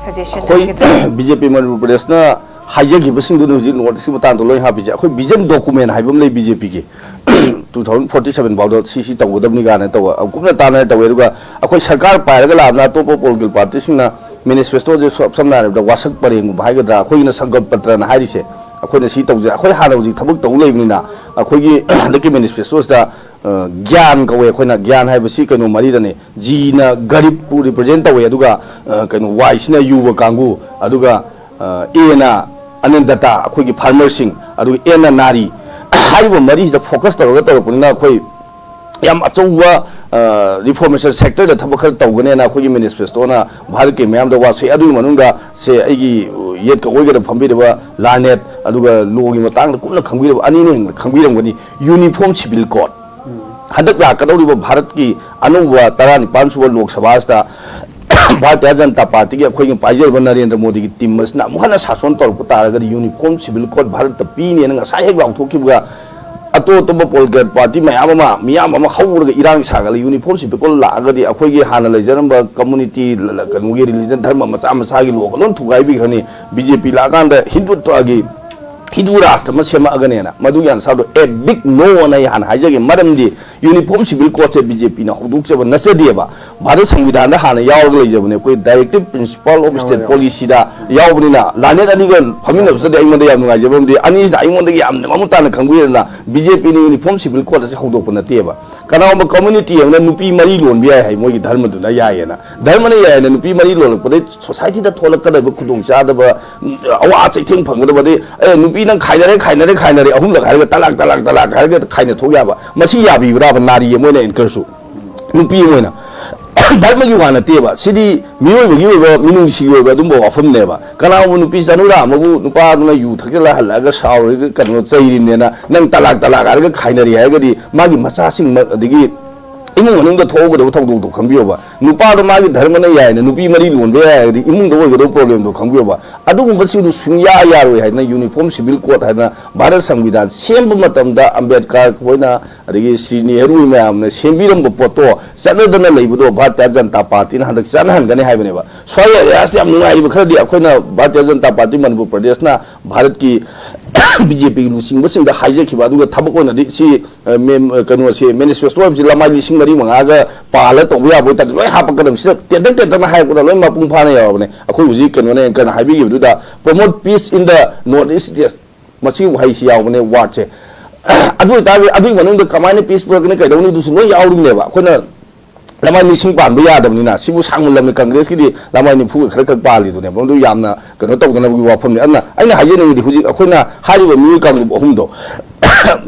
ꯁꯖꯦꯁꯟ ꯑꯩꯈꯣꯏ ꯍꯥꯏꯒꯗ꯭ꯔꯥ? ꯕꯤ ꯖꯦ ꯄꯤ ꯃꯅꯤꯄꯨꯔ ꯄ꯭ꯔꯗꯦꯁꯅ ꯍꯥꯏꯖꯈꯤꯕꯁꯤꯡꯗꯨꯅ ꯍꯧꯖꯤꯛ ꯅꯣꯔꯠ ꯏꯁꯀꯤ ꯃꯇꯥꯡꯗ ꯂꯣꯏ ꯍꯥꯞꯄꯤꯁꯦ꯫ ꯑꯩꯈꯣꯏ ꯚꯤꯖꯟ ꯗꯣꯀꯨꯃꯦꯟ ꯍꯥꯏꯕ ꯑꯃ ꯂꯩ ꯕꯤ ꯖꯦ ꯄꯤꯒꯤ, ꯇꯨ ꯊꯥꯎꯖꯟ ꯐꯣꯔꯇꯤ ꯁꯚꯦꯟ ꯐꯥꯎꯗ ꯁꯤ ꯁꯤ ꯇꯧꯒꯗꯕꯅꯤ ꯀꯥꯏꯅ ꯇꯧꯕ, ꯀꯨꯞꯅ ꯇꯥꯟꯅꯔ ꯇꯧꯋꯦ꯫ ꯑꯗꯨꯒ ꯑꯩꯈꯣꯏ ꯁꯔꯀꯥꯔ ꯄꯥꯏꯔꯒ ꯂꯥꯛꯑꯕꯅ ꯑꯇꯣꯞꯄ ꯄꯣꯂꯤꯇꯤꯀꯦꯜ ꯄꯥꯔꯇꯤꯁꯤꯡꯅ ꯃꯦꯅꯤꯐꯦꯁꯇꯣꯁꯦ ꯁ-, ꯁꯝꯅ ꯍꯥꯏꯔꯕꯗ ꯋꯥꯁꯛ ꯄꯔꯦꯡꯒꯨꯝꯕ ꯍꯥꯏꯒꯗ꯭ꯔꯥ, ꯑꯩꯈꯣꯏꯒꯤꯅ ꯁꯪꯀꯜꯞ ꯄꯇ꯭ꯔꯅ ꯍꯥꯏꯔꯤꯁꯦ꯫ ꯑꯩꯈꯣꯏꯅ ꯁꯤ ꯇꯧꯖꯩ, ꯑꯩꯈꯣꯏ ꯍꯥꯟꯅ ꯍꯧꯖꯤꯛ ꯊꯕꯛ ꯇꯧ ꯂꯩꯕꯅꯤꯅ ꯑꯩꯈꯣꯏꯒꯤ ꯍꯟꯗꯛꯀꯤ ꯃꯦꯅꯤꯐꯦꯁꯇꯣꯁꯤꯗ, ꯑ, ꯒ꯭ꯌꯥꯟ ꯀꯧꯋꯦ ꯑꯩꯈꯣꯏꯅ꯫ ꯒ꯭ꯌꯥꯟ ꯍꯥꯏꯕꯁꯤ ꯀꯩꯅꯣ ꯃꯔꯤꯗꯅꯦ꯫ ꯖꯤꯅ ꯒꯔꯤꯕꯄꯨ ꯔꯤꯄ꯭ꯔꯖꯦꯟ ꯇꯧꯋꯦ, ꯑꯗꯨꯒ, ꯑ, ꯀꯩꯅꯣ, ꯋꯥꯏꯁꯤꯅ ꯌꯨꯕ ꯀꯥꯡꯕꯨ, ꯑꯗꯨꯒ, ꯑ, ꯑꯦꯅ ꯑꯅꯟꯗꯇꯥ, ꯑꯩꯈꯣꯏꯒꯤ ꯐꯥꯔꯃꯔꯁꯤꯡ, ꯑꯗꯨꯒ ꯑꯦꯟꯅ ꯅꯥꯔꯤ꯫ ꯍꯥꯏꯔꯤꯕ ꯃꯔꯤꯁꯤꯗ ꯐꯣꯀꯁ ꯇꯧꯔꯒ ꯇꯧꯔꯛꯄꯅꯤꯅ ꯑꯩꯈꯣꯏ ꯌꯥꯝ ꯑꯆꯧꯕ, ꯑ, ꯔꯤꯐꯣꯔꯃꯦꯁꯟ ꯁꯦꯛꯇꯔꯗ ꯊꯕꯛ ꯈꯔ ꯇꯧꯒꯅꯦꯅ ꯑꯩꯈꯣꯏꯒꯤ ꯃꯦꯅꯤꯐꯦꯁꯇꯣꯅ ꯚꯥꯔꯠꯀꯤ ꯃꯌꯥꯝꯗ ꯋꯥꯁꯛꯏ꯫ ꯑꯗꯨꯒꯤ ꯃꯅꯨꯡꯗ ꯁꯦ ꯑꯩꯒꯤ ꯌꯦꯠꯀ ꯑꯣꯏꯒꯗ ꯐꯝꯕꯤꯔꯤꯕ ꯂꯥꯔꯅꯦꯠ, ꯑꯗꯨꯒ ꯂꯣꯒꯤ ꯃꯇꯥꯡꯗ ꯀꯨꯞꯅ ꯈꯪꯕꯤꯔꯕ, ꯑꯅꯤꯅ ꯍꯦꯟꯅ ꯈꯪꯕꯤꯔꯝꯒꯅꯤ꯫ Uniform civil code. ꯍꯟꯗꯛ ꯂꯥꯛꯀꯗꯧꯔꯤꯕ ꯚꯥꯔꯠꯀꯤ ꯑꯅꯧꯕ ꯇꯔꯥꯅꯤꯄꯥꯟ ꯁꯨꯕ ꯂꯣꯛ ꯁꯚꯥꯁꯤꯗ ꯚꯥꯔꯇꯤꯌ ꯖꯅꯇꯥ ꯄꯥꯔꯇꯤꯒꯤ ꯑꯩꯈꯣꯏꯒꯤ ꯄꯥꯏꯖꯔꯤꯕ ꯅꯔꯦꯟꯗ꯭ꯔ ꯃꯣꯗꯤꯒꯤ ꯇꯤꯝ ꯑꯁꯤꯅ ꯑꯃꯨꯛ ꯍꯟꯅ ꯁꯥꯁꯣꯟ ꯇꯧꯔꯛꯄ ꯇꯥꯔꯒꯗꯤ ꯌꯨꯅꯤꯐꯣꯔꯝ ꯁꯤꯚꯤꯜ ꯀꯣꯗ ꯚꯥꯔꯠꯇ ꯄꯤꯅꯦꯅ ꯉꯁꯥꯏ ꯍꯦꯛ ꯂꯥꯎꯊꯣꯛꯈꯤꯕꯒ ꯑꯇꯣꯞ ꯑꯇꯣꯞꯄ ꯄꯣꯂꯤꯇꯤꯀꯦꯜ ꯄꯥꯔꯇꯤ ꯃꯌꯥꯝ ꯑꯃ, ꯃꯤꯌꯥꯝ ꯑꯃ ꯍꯧꯔꯒ ꯏꯔꯥꯡ ꯁꯥꯒꯠꯂ ꯌꯨꯅꯤꯐꯣꯔꯝ ꯁꯤꯚꯤꯜ ꯀꯣꯗ ꯂꯥꯛꯑꯒꯗꯤ ꯑꯩꯈꯣꯏꯒꯤ ꯍꯥꯟꯅ ꯂꯩꯖꯔꯝꯕ ꯀꯝꯃꯨꯅꯤꯇꯤ, ꯀꯩꯅꯣꯒꯤ ꯔꯤꯂꯤꯖꯟ ꯙꯔꯃ ꯃꯆꯥ ꯃꯆꯥꯒꯤ ꯂꯣꯒ ꯂꯣꯏ ꯊꯨꯒꯥꯏꯕꯤꯈ꯭ꯔꯅꯤ꯫ ꯕꯤ ꯖꯦ ꯄꯤ ꯂꯥꯛꯑꯀꯥꯟꯗ ꯍꯤꯟꯗꯨꯠꯇ꯭ꯋꯒꯤ ꯍꯤꯟꯗꯨ ꯔꯥꯁꯇ꯭ꯔ ꯑꯃ ꯁꯦꯝꯃꯛꯑꯒꯅꯦꯅ꯫ ꯃꯗꯨꯒꯤ ꯑꯟꯁꯥꯔꯗꯣ a big no ꯑꯅ ꯑꯩ ꯍꯥꯟꯅ ꯍꯥꯏꯖꯒꯦ꯫ ꯃꯔꯝꯗꯤ ꯌꯨꯅꯤꯐꯣꯔꯝ ꯁꯤꯚꯤꯜ ꯀꯣꯗꯁꯦ ꯕꯤ ꯖꯦ ꯄꯤꯅ ꯍꯧꯗꯣꯛꯆꯕ ꯅꯠꯆꯗꯦꯕ꯫ ꯚꯥꯔꯠ ꯁꯪꯕꯤꯙꯥꯟꯗ ꯍꯥꯟꯅ ꯌꯥꯎꯔꯒ ꯂꯩꯖꯕꯅꯦ꯫ ꯑꯩꯈꯣꯏ directive principle of state policyꯗ ꯌꯥꯎꯕꯅꯤꯅ ꯂꯥꯅꯦꯠ ꯑꯅꯤꯒ ꯐꯝꯃꯤꯟꯅꯕꯁꯤꯗꯤ ꯑꯩꯉꯣꯟꯗ ꯌꯥꯝ ꯅꯨꯡꯉꯥꯏꯖꯕ ꯑꯃꯗꯤ, ꯑꯅꯤꯁꯤꯅ ꯑꯩꯉꯣꯟꯗꯒꯤ ꯌꯥꯝꯅ ꯃꯃꯨꯠ ꯇꯥꯅ ꯈꯪꯕꯤꯔꯦꯗꯅ, ꯕꯤ ꯖꯦ ꯄꯤꯅ ꯌꯨꯅꯤꯐꯣꯔꯝ ꯁꯤꯚꯤꯜ ꯀꯣꯗ ꯑꯁꯤ ꯍꯧꯗꯣꯛꯄ ꯅꯠꯇꯦꯕ꯫ ꯀꯅꯥꯒꯨꯝꯕ ꯀꯝꯃ꯭ꯌꯨꯅꯤꯇꯤ ꯑꯃꯅ ꯅꯨꯄꯤ ꯃꯔꯤ ꯂꯣꯟꯕ ꯌꯥꯏ ꯍꯥꯏ, ꯃꯣꯏꯒꯤ ꯙꯔꯃꯗꯨꯅ ꯌꯥꯏꯌꯦꯅ꯫ ꯙꯔꯃꯅ ꯌꯥꯏꯌꯦꯅ ꯅꯨꯄꯤ ꯃꯔꯤ ꯂꯣꯜꯂꯛꯄꯗꯩ ꯁꯣꯁꯥꯏꯇꯤꯗ ꯊꯣꯛꯂꯛꯀꯗꯕ ꯈꯨꯗꯣꯡꯆꯥꯗꯕ, ꯑꯋꯥ ꯆꯩꯊꯦꯡ ꯐꯪꯒꯗꯕ, ꯑꯗꯩ, "ꯑꯦ, ꯅꯨꯄꯤ ꯅꯪ ꯈꯥꯏꯅꯔꯦ, ꯈꯥꯏꯅꯔꯦ, ꯈꯥꯏꯅꯔꯦ", ꯑꯍꯨꯝꯂꯛ ꯍꯥꯏꯔꯒ ꯇꯂꯥꯛ, ꯇꯂꯥꯛ, ꯇꯂꯥꯛ ꯍꯥꯏꯔꯒ ꯈꯥꯏꯅ ꯊꯣꯛ ꯌꯥꯕ, ꯃꯁꯤ ꯌꯥꯕꯤꯕ꯭ꯔꯥꯕ? ꯅꯥꯔꯤ ꯑꯃ ꯑꯣꯏꯅ ꯑꯦꯡꯀꯔꯁꯨ, ꯅꯨꯄꯤ ꯑꯃ ꯑꯣꯏꯅ꯫ ꯙꯔꯃꯒꯤ ꯋꯥ ꯅꯠꯇꯦꯕ, ꯁꯤꯗꯤ ꯃꯤꯑꯣꯏꯕꯒꯤ ꯑꯣꯏꯕ, ꯃꯤꯅꯨꯡꯁꯤꯒꯤ ꯑꯣꯏꯕ ꯑꯗꯨꯝꯕ ꯋꯥꯐꯝꯅꯦꯕ꯫ ꯀꯅꯥꯒꯨꯝꯕ ꯅꯨꯄꯤ ꯆꯅꯨꯔꯥ ꯑꯃꯕꯨ ꯅꯨꯄꯥꯗꯨꯅ ꯌꯨ ꯊꯛꯆꯜꯂ ꯍꯜꯂꯛꯑꯒ ꯁꯥꯎꯔꯒ ꯀꯩꯅꯣ ꯆꯩꯔꯤꯕꯅꯦꯅ ꯅꯪ ꯇꯂꯥꯛ, ꯇꯂꯥꯛ ꯍꯥꯏꯔꯒ ꯈꯥꯏꯅꯔꯤ ꯍꯥꯏꯔꯒꯗꯤ ꯃꯥꯒꯤ ꯃꯆꯥꯁꯤꯡ, ꯑꯗꯒꯤ ꯏꯃꯨꯡ ꯃꯅꯨꯡꯗ ꯊꯣꯛꯍꯧꯒꯗꯕ ꯊꯧꯗꯣꯛꯇꯣ ꯈꯪꯕꯤꯌꯣꯕ꯫ ꯅꯨꯄꯥꯗꯣ ꯃꯥꯒꯤ ꯙꯔꯃꯅ ꯌꯥꯏꯅ ꯅꯨꯄꯤ ꯃꯔꯤ ꯂꯣꯟꯕ ꯌꯥꯏ ꯍꯥꯏꯔꯒꯗꯤ ꯏꯃꯨꯡꯗ ꯑꯣꯏꯒꯗꯕ ꯄ꯭ꯔꯣꯕ꯭ꯂꯦꯝꯗꯣ ꯈꯪꯕꯤꯌꯣꯕ꯫ ꯑꯗꯨꯒꯨꯝꯕꯁꯤꯡꯗꯨ ꯁꯨꯡꯌꯥ ꯌꯥꯔꯣꯏ ꯍꯥꯏꯗꯅ ꯌꯨꯅꯤꯐꯣꯔꯝ ꯁꯤꯚꯤꯜ ꯀꯣꯗ ꯍꯥꯏꯗꯅ ꯚꯥꯔꯠ ꯁꯪꯕꯤꯙꯥꯟ ꯁꯦꯝꯕ ꯃꯇꯝꯗ ꯑꯝꯕꯦꯗꯀꯔ ꯍꯣꯏꯅ, ꯑꯗꯒꯤ ꯁ꯭ꯔꯤ ꯅꯦꯍꯔꯨ ꯃꯌꯥꯝꯅ ꯁꯦꯝꯕꯤꯔꯝꯕ ꯄꯣꯠꯇꯣ ꯆꯠꯅꯗꯅ ꯂꯩꯕꯗꯣ ꯚꯥꯔꯇꯤꯌ ꯖꯅꯇꯥ ꯄꯥꯔꯇꯤꯅ ꯍꯟꯗꯛ ꯆꯠꯅꯍꯟꯒꯅꯤ ꯍꯥꯏꯕꯅꯦꯕ꯫ ꯁ꯭ꯋꯥꯏ ꯑꯦꯔꯤꯌꯥꯁꯤꯗ ꯌꯥꯝ ꯅꯨꯡꯉꯥꯏꯔꯤꯕ ꯈꯔꯗꯤ ꯑꯩꯈꯣꯏꯅ ꯚꯥꯔꯇꯤꯌ ꯖꯅꯇꯥ ꯄꯥꯔꯇꯤ ꯃꯅꯤꯄꯨꯔ ꯄ꯭ꯔꯗꯦꯁꯅ ꯚꯥꯔꯠꯀꯤ ꯕꯤ ꯖꯦ ꯄꯤꯒꯤ ꯂꯨꯆꯤꯡꯕꯁꯤꯡꯗ ꯍꯥꯏꯖꯈꯤꯕ ꯑꯗꯨꯒ ꯊꯕꯛ ꯑꯣꯏꯅꯗꯤ ꯁꯤ ꯑ, ꯃꯦꯝ-, ꯑ, ꯀꯩꯅꯣꯁꯦ, ꯃꯦꯅꯤꯐꯦꯁꯇꯣ ꯍꯥꯏꯕꯁꯤ ꯂꯃꯥꯏ ꯂꯤꯁꯤꯡ ꯃꯔꯤ ꯃꯉꯥꯒ ꯄꯥꯜꯂ ꯇꯧꯕ ꯌꯥꯕ ꯑꯣꯏꯇꯥꯔꯗꯤ ꯂꯣꯏ ꯍꯥꯞꯄꯛꯀꯗꯕꯅꯤ꯫ ꯁꯤꯗ ꯇꯦꯟꯇꯛ ꯇꯦꯟꯇꯛꯅ ꯍꯥꯏꯔꯛꯄꯗ ꯂꯣꯏ ꯃꯄꯨꯡ ꯐꯥꯅ ꯌꯥꯎꯔꯕꯅꯦ꯫ ꯑꯩꯈꯣꯏ ꯍꯧꯖꯤꯛ ꯀꯩꯅꯣꯅ, ꯀꯩꯅꯣ ꯍꯥꯏꯕꯤꯈꯤꯕꯗꯨꯗ, "Promote peace in the North East State", ꯃꯁꯤꯒꯤ ꯋꯥꯍꯩꯁꯤ ꯌꯥꯎꯕꯅꯦ, ꯋꯥꯔꯗꯁꯦ꯫ ꯑꯗꯨ ꯑꯣꯏꯇꯥꯔꯗꯤ ꯑꯗꯨꯒꯤ ꯃꯅꯨꯡꯗ ꯀꯃꯥꯏꯅ ꯄꯤꯁ ꯄꯨꯔꯛꯀꯅꯤ, ꯀꯩꯗꯧꯅꯤꯗꯨꯁꯨ ꯂꯣꯏ ꯌꯥꯎꯔꯤꯕꯅꯦꯕ꯫ ꯑꯩꯈꯣꯏꯅ ꯂꯃꯥꯏ ꯂꯤꯁꯤꯡ ꯄꯥꯟꯕ ꯌꯥꯗꯕꯅꯤꯅ ꯁꯤꯕꯨ ꯁꯥꯡꯃꯜꯂꯝꯃꯤ꯫ ꯀꯪꯒ꯭ꯔꯦꯁꯀꯤꯗꯤ ꯂꯃꯥꯏ ꯅꯤꯐꯨꯒ ꯈꯔ ꯈꯛ ꯄꯥꯜꯂꯤꯗꯨꯅꯦꯕ꯫ ꯃꯗꯨ ꯌꯥꯝꯅ ꯀꯩꯅꯣ ꯇꯧꯗꯅꯕꯒꯤ ꯋꯥꯐꯝꯅꯤ꯫ ꯑꯗꯨꯅ ꯑꯩꯅ ꯍꯥꯏꯖꯅꯤꯡꯉꯤꯗꯤ ꯍꯧꯖꯤꯛ ꯑꯩꯈꯣꯏꯅ ꯍꯥꯏꯔꯤꯕ ꯃꯤꯑꯣꯏ ꯀꯥꯡꯂꯨꯞ ꯑꯍꯨꯝꯗꯣ,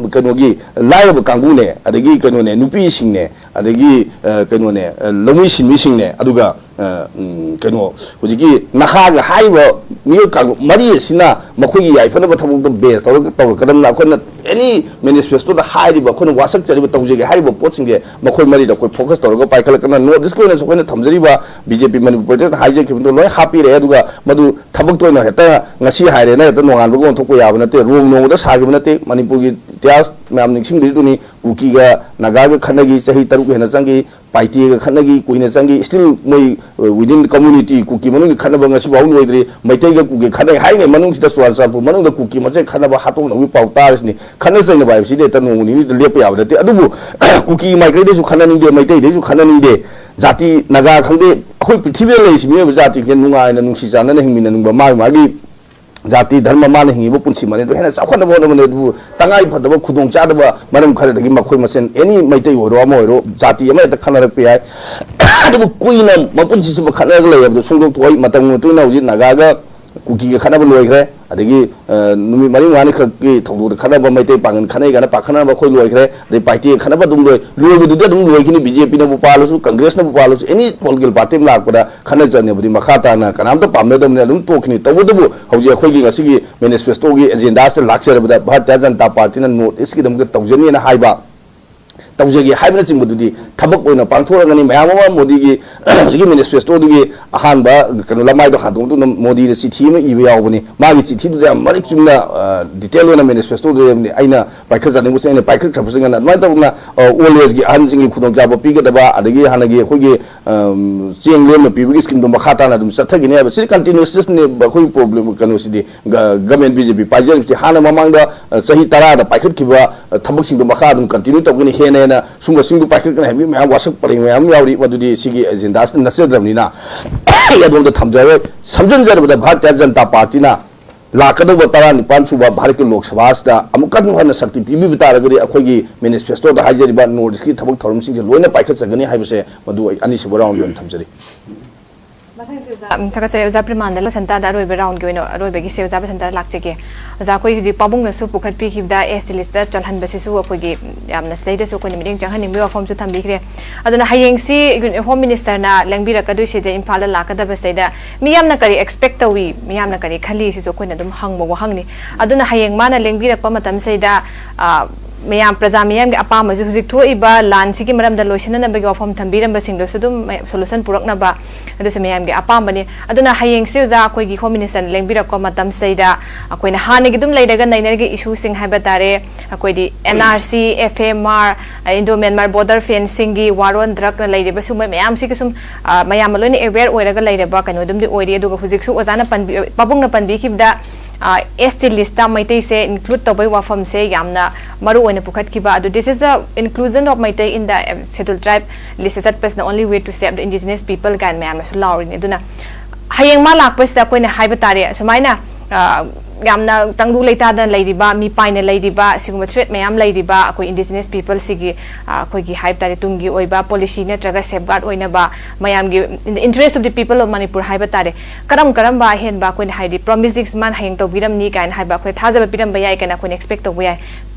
ꯀꯩꯅꯣꯒꯤ ꯂꯥꯏꯔꯕ ꯀꯥꯡꯕꯨꯅꯦ, ꯑꯗꯒꯤ ꯀꯩꯅꯣꯅꯦ, ꯅꯨꯄꯤꯁꯤꯡꯅꯦ, ꯑꯗꯒꯤ, ꯑ, ꯀꯩꯅꯣꯅꯦ, ꯑ, ꯂꯧꯃꯤ ꯁꯤꯟꯃꯤꯁꯤꯡꯅꯦ, ꯑꯗꯨꯒ, ꯑ, ꯎꯝ, ꯀꯩꯅꯣ, ꯍꯧꯖꯤꯛꯀꯤ ꯅꯍꯥꯒ ꯍꯥꯏꯔꯤꯕ ꯃꯤꯑꯣꯏ ꯀꯥꯡꯂꯨꯞ ꯃꯔꯤ ꯑꯁꯤꯅ ꯃꯈꯣꯏꯒꯤ ꯌꯥꯏꯐꯅꯕ ꯊꯕꯛꯇꯣ ꯕꯦꯁ ꯇꯧꯔꯒ ꯇꯧꯔꯛꯀꯗꯕꯅꯤꯅ ꯑꯩꯈꯣꯏꯅ ꯑꯦꯅꯤ ꯃꯦꯅꯤꯐꯦꯁꯇꯣꯗ ꯍꯥꯏꯔꯤꯕ, ꯑꯩꯈꯣꯏꯅ ꯋꯥꯁꯛꯆꯔꯤꯕ, ꯇꯧꯖꯒꯦ ꯍꯥꯏꯔꯤꯕ ꯄꯣꯠꯁꯤꯡꯁꯦ ꯃꯈꯣꯏ ꯃꯔꯤꯗ ꯑꯩꯈꯣꯏ ꯐꯣꯀꯁ ꯇꯧꯔꯒ ꯄꯥꯏꯈꯠꯂꯛꯀꯅ ꯅꯣꯔꯠ ꯏꯁꯀꯤ ꯑꯣꯏꯅꯁꯨ ꯑꯩꯈꯣꯏꯅ ꯊꯝꯖꯔꯤꯕ ꯕꯤ ꯖꯦ ꯄꯤ ꯃꯅꯤꯄꯨꯔ ꯄ꯭ꯔꯗꯦꯁꯅ ꯍꯥꯏꯖꯈꯤꯕꯗꯣ ꯂꯣꯏ ꯍꯥꯞꯄꯤꯔꯛꯑꯦ꯫ ꯑꯗꯨꯒ ꯃꯗꯨ ꯊꯕꯛꯇꯣ ꯑꯣꯏꯅ ꯍꯦꯛꯇ ꯉꯁꯤ ꯍꯥꯏꯔꯦꯅ ꯍꯦꯛꯇ ꯅꯣꯡꯉꯥꯟꯕꯒ ꯑꯣꯟꯊꯣꯛꯄ ꯌꯥꯕ ꯅꯠꯇꯦ꯫ ꯔꯣꯡ ꯅꯣꯡꯃꯗ ꯁꯥꯈꯤꯕ ꯅꯠꯇꯦ꯫ ꯃꯅꯤꯄꯨꯔꯒꯤ ꯏꯇꯤꯍꯥꯁ ꯃꯌꯥꯝ ꯅꯤꯡꯁꯤꯡꯕꯤꯔꯤꯗꯨꯅꯤ, ꯀꯨꯀꯤꯒ ꯅꯥꯒꯥꯒ ꯈꯠꯅꯈꯤ ꯆꯍꯤ ꯇꯔꯨꯛ ꯍꯦꯟꯅ ꯆꯪꯈꯤ, ꯄꯥꯏꯇꯦꯒ ꯈꯠꯅꯈꯤ, ꯀꯨꯏꯅ ꯆꯪꯈꯤ꯫ Still ꯃꯣꯏ, ꯑ, within community ꯀꯨꯀꯤ ꯃꯅꯨꯡꯒꯤ ꯈꯠꯅꯕ ꯉꯁꯤꯐꯥꯎ ꯂꯣꯏꯗ꯭ꯔꯤ꯫ ꯃꯩꯇꯩꯒ ꯀꯨꯀꯤ ꯈꯠꯅꯩ ꯍꯥꯏꯅꯩ ꯃꯅꯨꯡꯁꯤꯗ, ꯆꯨꯔꯥꯆꯥꯟꯄꯨꯔ ꯃꯅꯨꯡꯗ ꯀꯨꯀꯤ ꯃꯁꯦꯟ ꯈꯠꯅꯕ ꯍꯥꯠꯇꯣꯛꯅꯕꯒꯤ ꯄꯥꯎ ꯇꯥꯔꯤꯁꯤꯅꯤ꯫ ꯈꯠꯅ ꯆꯩꯅꯕ ꯍꯥꯏꯕꯁꯤꯗꯤ ꯍꯦꯛꯇ ꯅꯣꯡꯃ ꯅꯤꯅꯤꯗ ꯂꯦꯞꯄ ꯌꯥꯕ ꯅꯠꯇꯦ꯫ ꯑꯗꯨꯕꯨ ꯀꯨꯀꯤ ꯃꯥꯏꯀꯩꯗꯩꯁꯨ ꯈꯠꯅꯅꯤꯡꯗꯦ, ꯃꯩꯇꯩꯗꯩꯁꯨ ꯈꯠꯅꯅꯤꯡꯗꯦ, ꯖꯥꯇꯤ ꯅꯥꯒꯥ ꯈꯪꯗꯦ, ꯑꯩꯈꯣꯏ ꯄ꯭ꯔꯤꯊꯤꯕꯤꯗ ꯂꯩꯔꯤꯁꯤ ꯃꯤꯑꯣꯏꯕ ꯖꯥꯇꯤꯁꯦ ꯅꯨꯡꯉꯥꯏꯅ ꯅꯨꯡꯁꯤ ꯆꯥꯟꯅꯅ ꯍꯤꯡꯃꯤꯟꯅꯅꯤꯡꯕ, ꯃꯥꯒꯤ ꯃꯥꯒꯤ ꯖꯥꯇꯤ ꯙꯔꯃ ꯃꯥꯅ ꯍꯤꯡꯉꯤꯕ ꯄꯨꯟꯁꯤ ꯃꯔꯦꯜꯗꯣ ꯍꯦꯟꯅ ꯆꯥꯎꯈꯠꯅꯕ ꯍꯣꯠꯅꯕꯅꯦ꯫ ꯑꯗꯨꯕꯨ ꯇꯉꯥꯏ ꯐꯗꯕ ꯈꯨꯗꯣꯡ ꯆꯥꯗꯕ ꯃꯔꯝ ꯈꯔꯗꯒꯤ ꯃꯈꯣꯏ ꯃꯁꯦꯟ ꯑꯦꯅꯤ ꯃꯩꯇꯩ ꯑꯣꯏꯔꯣ ꯑꯃ ꯑꯣꯏꯔꯣ ꯖꯥꯇꯤ ꯑꯃ ꯍꯦꯛꯇ ꯈꯠꯅꯔꯛꯄ ꯌꯥꯏ꯫ ꯑꯗꯨꯕꯨ ꯀꯨꯏꯅ ꯃꯄꯨꯟꯁꯤ ꯆꯨꯞꯄ ꯈꯠꯅꯔꯒ ꯂꯩ ꯍꯥꯏꯕꯗꯣ ꯐꯣꯡꯗꯣꯛꯊꯣꯛꯏ꯫ ꯃꯇꯝꯒꯤ ꯃꯇꯨꯡ ꯏꯟꯅ ꯍꯧꯖꯤꯛ ꯅꯥꯒꯥꯒ ꯀꯨꯀꯤꯒ ꯈꯠꯅꯕ ꯂꯣꯏꯈ꯭ꯔꯦ꯫ ꯑꯗꯒꯤ, ꯑ, ꯅꯨꯃꯤꯠ ꯃꯔꯤ ꯃꯉꯥꯅꯤ ꯈꯛꯀꯤ ꯊꯧꯗꯣꯛꯇ ꯈꯠꯅꯕ, ꯃꯩꯇꯩ ꯄꯥꯡꯒꯜ ꯈꯠꯅꯩ ꯀꯥꯏꯅ ꯄꯥꯈꯠꯅꯕ ꯑꯩꯈꯣꯏ ꯂꯣꯏꯈ꯭ꯔꯦ꯫ ꯑꯗꯩ ꯄꯥꯏꯇꯦ ꯈꯠꯅꯕ ꯑꯗꯨꯝ ꯂꯣꯏ-, ꯂꯣꯏꯕꯗꯨꯗꯤ ꯑꯗꯨꯝ ꯂꯣꯏꯈꯤꯅꯤ꯫ ꯕꯤ ꯖꯦ ꯄꯤꯅꯕꯨ ꯄꯥꯜꯂꯁꯨ, ꯀꯪꯒ꯭ꯔꯦꯁꯅꯕꯨ ꯄꯥꯜꯂꯁꯨ, ꯑꯦꯅꯤ ꯄꯣꯂꯤꯇꯤꯀꯦꯜ ꯄꯥꯔꯇꯤ ꯑꯃ ꯂꯥꯛꯄꯗ ꯈꯠꯅ ꯆꯩꯅꯕꯗꯤ ꯃꯈꯥ ꯇꯥꯅ ꯀꯅꯥꯝꯇ ꯄꯥꯝꯅꯗꯕꯅꯤꯅ ꯑꯗꯨꯝ ꯇꯣꯛꯈꯤꯅꯤ꯫ ꯇꯧꯕꯇꯕꯨ ꯍꯧꯖꯤꯛ ꯑꯩꯈꯣꯏꯒꯤ ꯉꯁꯤꯒꯤ ꯃꯦꯅꯤꯐꯦꯁꯇꯣꯒꯤ ꯑꯦꯖꯦꯟꯗꯥꯁꯤꯗ ꯂꯥꯛꯆꯔꯕꯗ ꯚꯥꯔꯇꯤꯌ ꯖꯅꯇꯥ ꯄꯥꯔꯇꯤꯅ ꯅꯣꯔꯠ ꯏꯁꯀꯤꯗꯃꯛꯇ ꯇꯧꯖꯅꯤꯅ ꯍꯥꯏꯕ, ꯇꯧꯖꯒꯦ ꯍꯥꯏꯕꯅꯆꯤꯡꯕꯗꯨꯗꯤ ꯊꯕꯛ ꯑꯣꯏꯅ ꯄꯥꯡꯊꯣꯔꯛꯀꯅꯤ꯫ ꯃꯌꯥꯝ ꯑꯃ ꯃꯣꯗꯤꯒꯤ ꯍꯧꯖꯤꯛꯀꯤ ꯃꯦꯅꯤꯐꯦꯁꯇꯣꯗꯨꯒꯤ ꯑꯍꯥꯟꯕ ꯀꯩꯅꯣ ꯂꯃꯥꯏꯗꯣ ꯍꯥꯡꯗꯣꯛꯑ ꯃꯇꯨꯡꯗ ꯃꯣꯗꯤꯗ ꯆꯤꯊꯤ ꯑꯃ ꯏꯕ ꯌꯥꯎꯕꯅꯤ꯫ ꯃꯥꯒꯤ ꯆꯤꯊꯤꯗꯨꯗ ꯌꯥꯝ ꯃꯔꯤꯛ ꯆꯨꯝꯅ, ꯑ, ꯗꯤꯇꯦꯜ ꯑꯣꯏꯅ ꯃꯦꯅꯤꯐꯦꯁꯇꯣꯗꯨꯗ ꯑꯩꯅ ꯄꯥꯏꯈꯠꯆꯅꯤꯡꯕꯁꯦ ꯑꯩꯅ ꯄꯥꯏꯈꯠꯈ꯭ꯔꯕꯁꯨ ꯉꯟꯅ ꯑꯗꯨꯃꯥꯏꯅ ꯇꯧꯗꯅ, ꯑ, ꯑꯣꯜ ꯑꯦꯖꯒꯤ ꯑꯍꯟꯁꯤꯡꯒꯤ ꯈꯨꯗꯣꯡꯆꯥꯕ ꯄꯤꯒꯗꯕ, ꯑꯗꯒꯤ ꯍꯥꯟꯅꯒꯤ ꯑꯩꯈꯣꯏꯒꯤ, ꯑꯝ, ꯆꯦꯡ ꯂꯦꯝꯅ ꯄꯤꯕꯒꯤ ꯁ꯭ꯀꯤꯝꯗꯣ ꯃꯈꯥ ꯇꯥꯅ ꯑꯗꯨꯝ ꯆꯠꯊꯒꯅꯤ ꯍꯥꯏꯕ꯫ ꯁꯤꯗꯤ ꯀꯟꯇꯤꯅ꯭ꯌꯨꯁꯅꯦꯕ ꯑꯩꯈꯣꯏꯒꯤ ꯄ꯭ꯔꯣꯕ꯭ꯂꯦꯝ ꯀꯩꯅꯣꯁꯤꯗꯤ꯫ ꯒ-, ꯒꯃꯦꯟ ꯕꯤ ꯖꯦ ꯄꯤ ꯄꯥꯏꯖꯔꯤꯕꯁꯤ ꯍꯥꯟꯅ ꯃꯃꯥꯡꯗ, ꯑ, ꯆꯍꯤ ꯇꯔꯥꯗ ꯄꯥꯏꯈꯠꯈꯤꯕ, ꯑ, ꯊꯕꯛꯁꯤꯡꯗꯣ ꯃꯈꯥ ꯑꯗꯨꯝ ꯀꯟꯇꯤꯅ꯭ꯌꯨ ꯇꯧꯒꯅꯤ꯫ ꯍꯦꯟꯅ ꯍꯦꯟꯅ ꯁꯨꯝꯕꯁꯤꯡꯗꯨ ꯄꯥꯏꯈꯠꯀꯅꯤ ꯍꯥꯏꯕꯒꯤ ꯃꯌꯥꯝ ꯋꯥꯁꯛ ꯄꯔꯦꯡ ꯃꯌꯥꯝ ꯌꯥꯎꯔꯤ꯫ ꯃꯗꯨꯗꯤ ꯁꯤꯒꯤ ꯑꯦꯖꯦꯟꯗꯥꯁꯤꯗ ꯅꯠꯆꯗ꯭ꯔꯕꯅꯤꯅ ꯑꯩ ꯑꯗꯣꯝꯗ ꯊꯝꯖꯔꯣꯏ꯫ ꯁꯝꯖꯤꯟꯖꯔꯕꯗ ꯚꯥꯔꯇꯤꯌ ꯖꯅꯇꯥ ꯄꯥꯔꯇꯤꯅ ꯂꯥꯛꯀꯗꯧꯕ ꯇꯔꯥꯅꯤꯄꯥꯟ ꯁꯨꯕ ꯚꯥꯔꯠꯀꯤ ꯂꯣꯛ ꯁꯚꯥꯁꯤꯗ ꯑꯃꯨꯛꯀ ꯍꯟꯅ ꯁꯛꯇꯤ ꯄꯤꯕꯤꯕ ꯇꯥꯔꯒꯗꯤ ꯑꯩꯈꯣꯏꯒꯤ ꯃꯦꯅꯤꯐꯦꯁꯇꯣꯗ ꯍꯥꯏꯖꯔꯤꯕ ꯅꯣꯔꯠ ꯏꯁꯀꯤ ꯊꯕꯛ ꯊꯧꯔꯝꯁꯤꯡꯁꯦ ꯂꯣꯏꯅ ꯄꯥꯏꯈꯠꯆꯒꯅꯤ ꯍꯥꯏꯕꯁꯦ ꯃꯗꯨ ꯑꯩ ꯑꯅꯤꯁꯨꯕ ꯔꯥꯎꯟꯒꯤ ꯑꯣꯏꯅ ꯊꯝꯖꯔꯤ꯫ ꯃꯊꯪꯁꯤ ꯑꯣꯖꯥ, ꯎꯝ, ꯊꯥꯒꯠꯆꯔꯤ꯫ ꯑꯣꯖꯥ ꯄ꯭ꯔꯤꯃꯥꯟꯗ ꯂꯣꯏꯁꯟꯇꯥꯗ ꯑꯔꯣꯏꯕ ꯔꯥꯎꯟꯒꯤ ꯑꯣꯏꯅ, ꯑꯔꯣꯏꯕꯒꯤ ꯁꯦ ꯑꯣꯖꯥ ꯄ꯭ꯔꯤꯃꯥꯟꯗ ꯂꯥꯛꯆꯒꯦ꯫ ꯑꯣꯖꯥ, ꯑꯩꯈꯣꯏ ꯍꯧꯖꯤꯛ ꯄꯥꯕꯨꯡꯅꯁꯨ ꯄꯨꯈꯠꯄꯤꯈꯤꯕꯗ ꯑꯦꯁ ꯇꯤ ꯂꯤꯁꯇ ꯆꯜꯍꯟꯕꯁꯤꯁꯨ ꯑꯩꯈꯣꯏꯒꯤ ꯌꯥꯝꯅ ꯁꯤꯗꯩꯗꯁꯨ ꯑꯩꯈꯣꯏꯅ ꯃꯤꯠꯌꯦꯡ ꯆꯪꯍꯟꯅꯤꯡꯕꯒꯤ ꯋꯥꯐꯝꯁꯨ ꯊꯝꯕꯤꯈ꯭ꯔꯦ꯫ ꯑꯗꯨꯅ ꯍꯌꯦꯡꯁꯤ ꯍꯣꯝ ꯃꯤꯅꯤꯁꯇꯔꯅ ꯂꯦꯡꯕꯤꯔꯛꯀꯗꯣꯏꯁꯤꯗ ꯏꯝꯐꯥꯜꯗ ꯂꯥꯛꯀꯗꯕꯁꯤꯗꯩꯗ ꯃꯤꯌꯥꯝꯅ ꯀꯔꯤ ꯑꯦꯛꯁꯄꯦꯛ ꯇꯧꯏ, ꯃꯤꯌꯥꯝꯅ ꯀꯔꯤ ꯈꯜꯂꯤ, ꯁꯤꯁꯨ ꯑꯩꯈꯣꯏꯅ ꯑꯗꯨꯝ ꯍꯪꯕ ꯋꯥꯍꯪꯅꯤ꯫ ꯑꯗꯨꯅ ꯍꯌꯦꯡ ꯃꯥꯅ ꯂꯦꯡꯕꯤꯔꯛꯄ ꯃꯇꯝꯁꯤꯗ, ꯑ, ꯃꯌꯥꯝ, ꯄ꯭ꯔꯖꯥ ꯃꯤꯌꯥꯝꯒꯤ ꯑꯄꯥꯝꯕꯁꯨ, ꯍꯧꯖꯤꯛ ꯊꯣꯛꯏꯕ ꯂꯥꯟꯁꯤꯒꯤ ꯃꯔꯝꯗ ꯂꯣꯏꯁꯤꯟꯅꯅꯕꯒꯤ ꯋꯥꯐꯝ ꯊꯝꯕꯤꯔꯝꯕꯁꯤꯡꯗꯨꯁꯨ ꯑꯗꯨꯝ ꯃ-, solution ꯄꯨꯔꯛꯅꯕ, ꯑꯗꯨꯁꯨ ꯃꯌꯥꯝꯒꯤ ꯑꯄꯥꯝꯕꯅꯤ꯫ ꯑꯗꯨꯅ ꯍꯌꯦꯡꯁꯤ, ꯑꯣꯖꯥ, ꯑꯩꯈꯣꯏꯒꯤ Home Minister ꯅ ꯂꯦꯡꯕꯤꯔꯛꯄ ꯃꯇꯝꯁꯤꯗ ꯑꯩꯈꯣꯏꯅ ꯍꯥꯟꯅꯒꯤ ꯑꯗꯨꯝ ꯂꯩꯔꯒ ꯅꯩꯅꯔꯒ issue ꯁꯤꯡ ꯍꯥꯏꯕ ꯇꯥꯔꯦ, ꯑꯩꯈꯣꯏꯗꯤ N R C, F M R, Indo Myanmar border fencing ꯒꯤ war on drug ꯅ ꯂꯩꯔꯤꯕ ꯁꯨꯝꯕ ꯃꯌꯥꯝꯁꯤꯒꯤ ꯁꯨꯝ, ꯑ, ꯃꯌꯥꯝ ꯂꯣꯏꯅ aware ꯑꯣꯏꯔꯒ ꯂꯩꯔꯕ ꯀꯩꯅꯣ ꯑꯗꯨꯝꯗꯤ ꯑꯣꯏꯔꯤ꯫ ꯑꯗꯨꯒ ꯍꯧꯖꯤꯛꯁꯨ ꯑꯣꯖꯥꯅ ꯄꯟꯕꯤ-, ꯄꯥꯕꯨꯡꯅ ꯄꯟꯕꯤꯈꯤꯕꯗ, ꯑ, S T list ꯇ ꯃꯩꯇꯩꯁꯦ include ꯇꯧꯕꯒꯤ ꯋꯥꯐꯝꯁꯦ ꯌꯥꯝꯅ ꯃꯔꯨ ꯑꯣꯏꯅ ꯄꯨꯈꯠꯈꯤꯕ꯫ ꯑꯗꯨ, "This is the inclusion of Meitei in the, uh, Scheduled Tribe list ꯆꯠꯄꯁꯤꯅ only way to save the indigenous people" ꯀꯥꯏꯅ ꯃꯌꯥꯝꯅꯁꯨ ꯂꯥꯎꯔꯤꯅꯤ꯫ ꯑꯗꯨꯅ ꯍꯌꯦꯡ ꯃꯥ ꯂꯥꯛꯄꯁꯤꯗ ꯑꯩꯈꯣꯏꯅ ꯍꯥꯏꯕ ꯇꯥꯔꯦ, ꯑꯁꯨꯃꯥꯏꯅ, ꯑ, ꯌꯥꯝꯅ ꯇꯪꯗꯨ ꯂꯩꯇꯥꯗꯅ ꯂꯩꯔꯤꯕ, ꯃꯤꯄꯥꯏꯅ ꯂꯩꯔꯤꯕ, ꯑꯁꯤꯒꯨꯝꯕ threat ꯃꯌꯥꯝ ꯂꯩꯔꯤꯕ ꯑꯩꯈꯣꯏ indigenous people ꯁꯤꯒꯤ, ꯑ, ꯑꯩꯈꯣꯏꯒꯤ ꯍꯥꯏꯕ ꯇꯥꯔꯦ, ꯇꯨꯡꯒꯤ ꯑꯣꯏꯕ policy ꯅꯠꯇ꯭ꯔꯒ safeguard ꯑꯣꯏꯅꯕ, ꯃꯌꯥꯝꯒꯤ in the interest of the people of Manipur ꯍꯥꯏꯕ ꯇꯥꯔꯦ, ꯀꯔꯝ ꯀꯔꯝꯕ ꯑꯍꯦꯟꯕ ꯑꯩꯈꯣꯏꯅ, ꯍꯥꯏꯗꯤ, promises ꯃꯥꯅ ꯍꯌꯦꯡ ꯇꯧꯕꯤꯔꯝꯅꯤ ꯀꯥꯏꯅ ꯍꯥꯏꯕ ꯑꯩꯈꯣꯏ ꯊꯥꯖꯕ ꯄꯤꯔꯝꯕ ꯌꯥꯏ ꯀꯥꯏꯅ ꯑꯩꯈꯣꯏꯅ expect ꯇꯧꯕ ꯌꯥꯏ?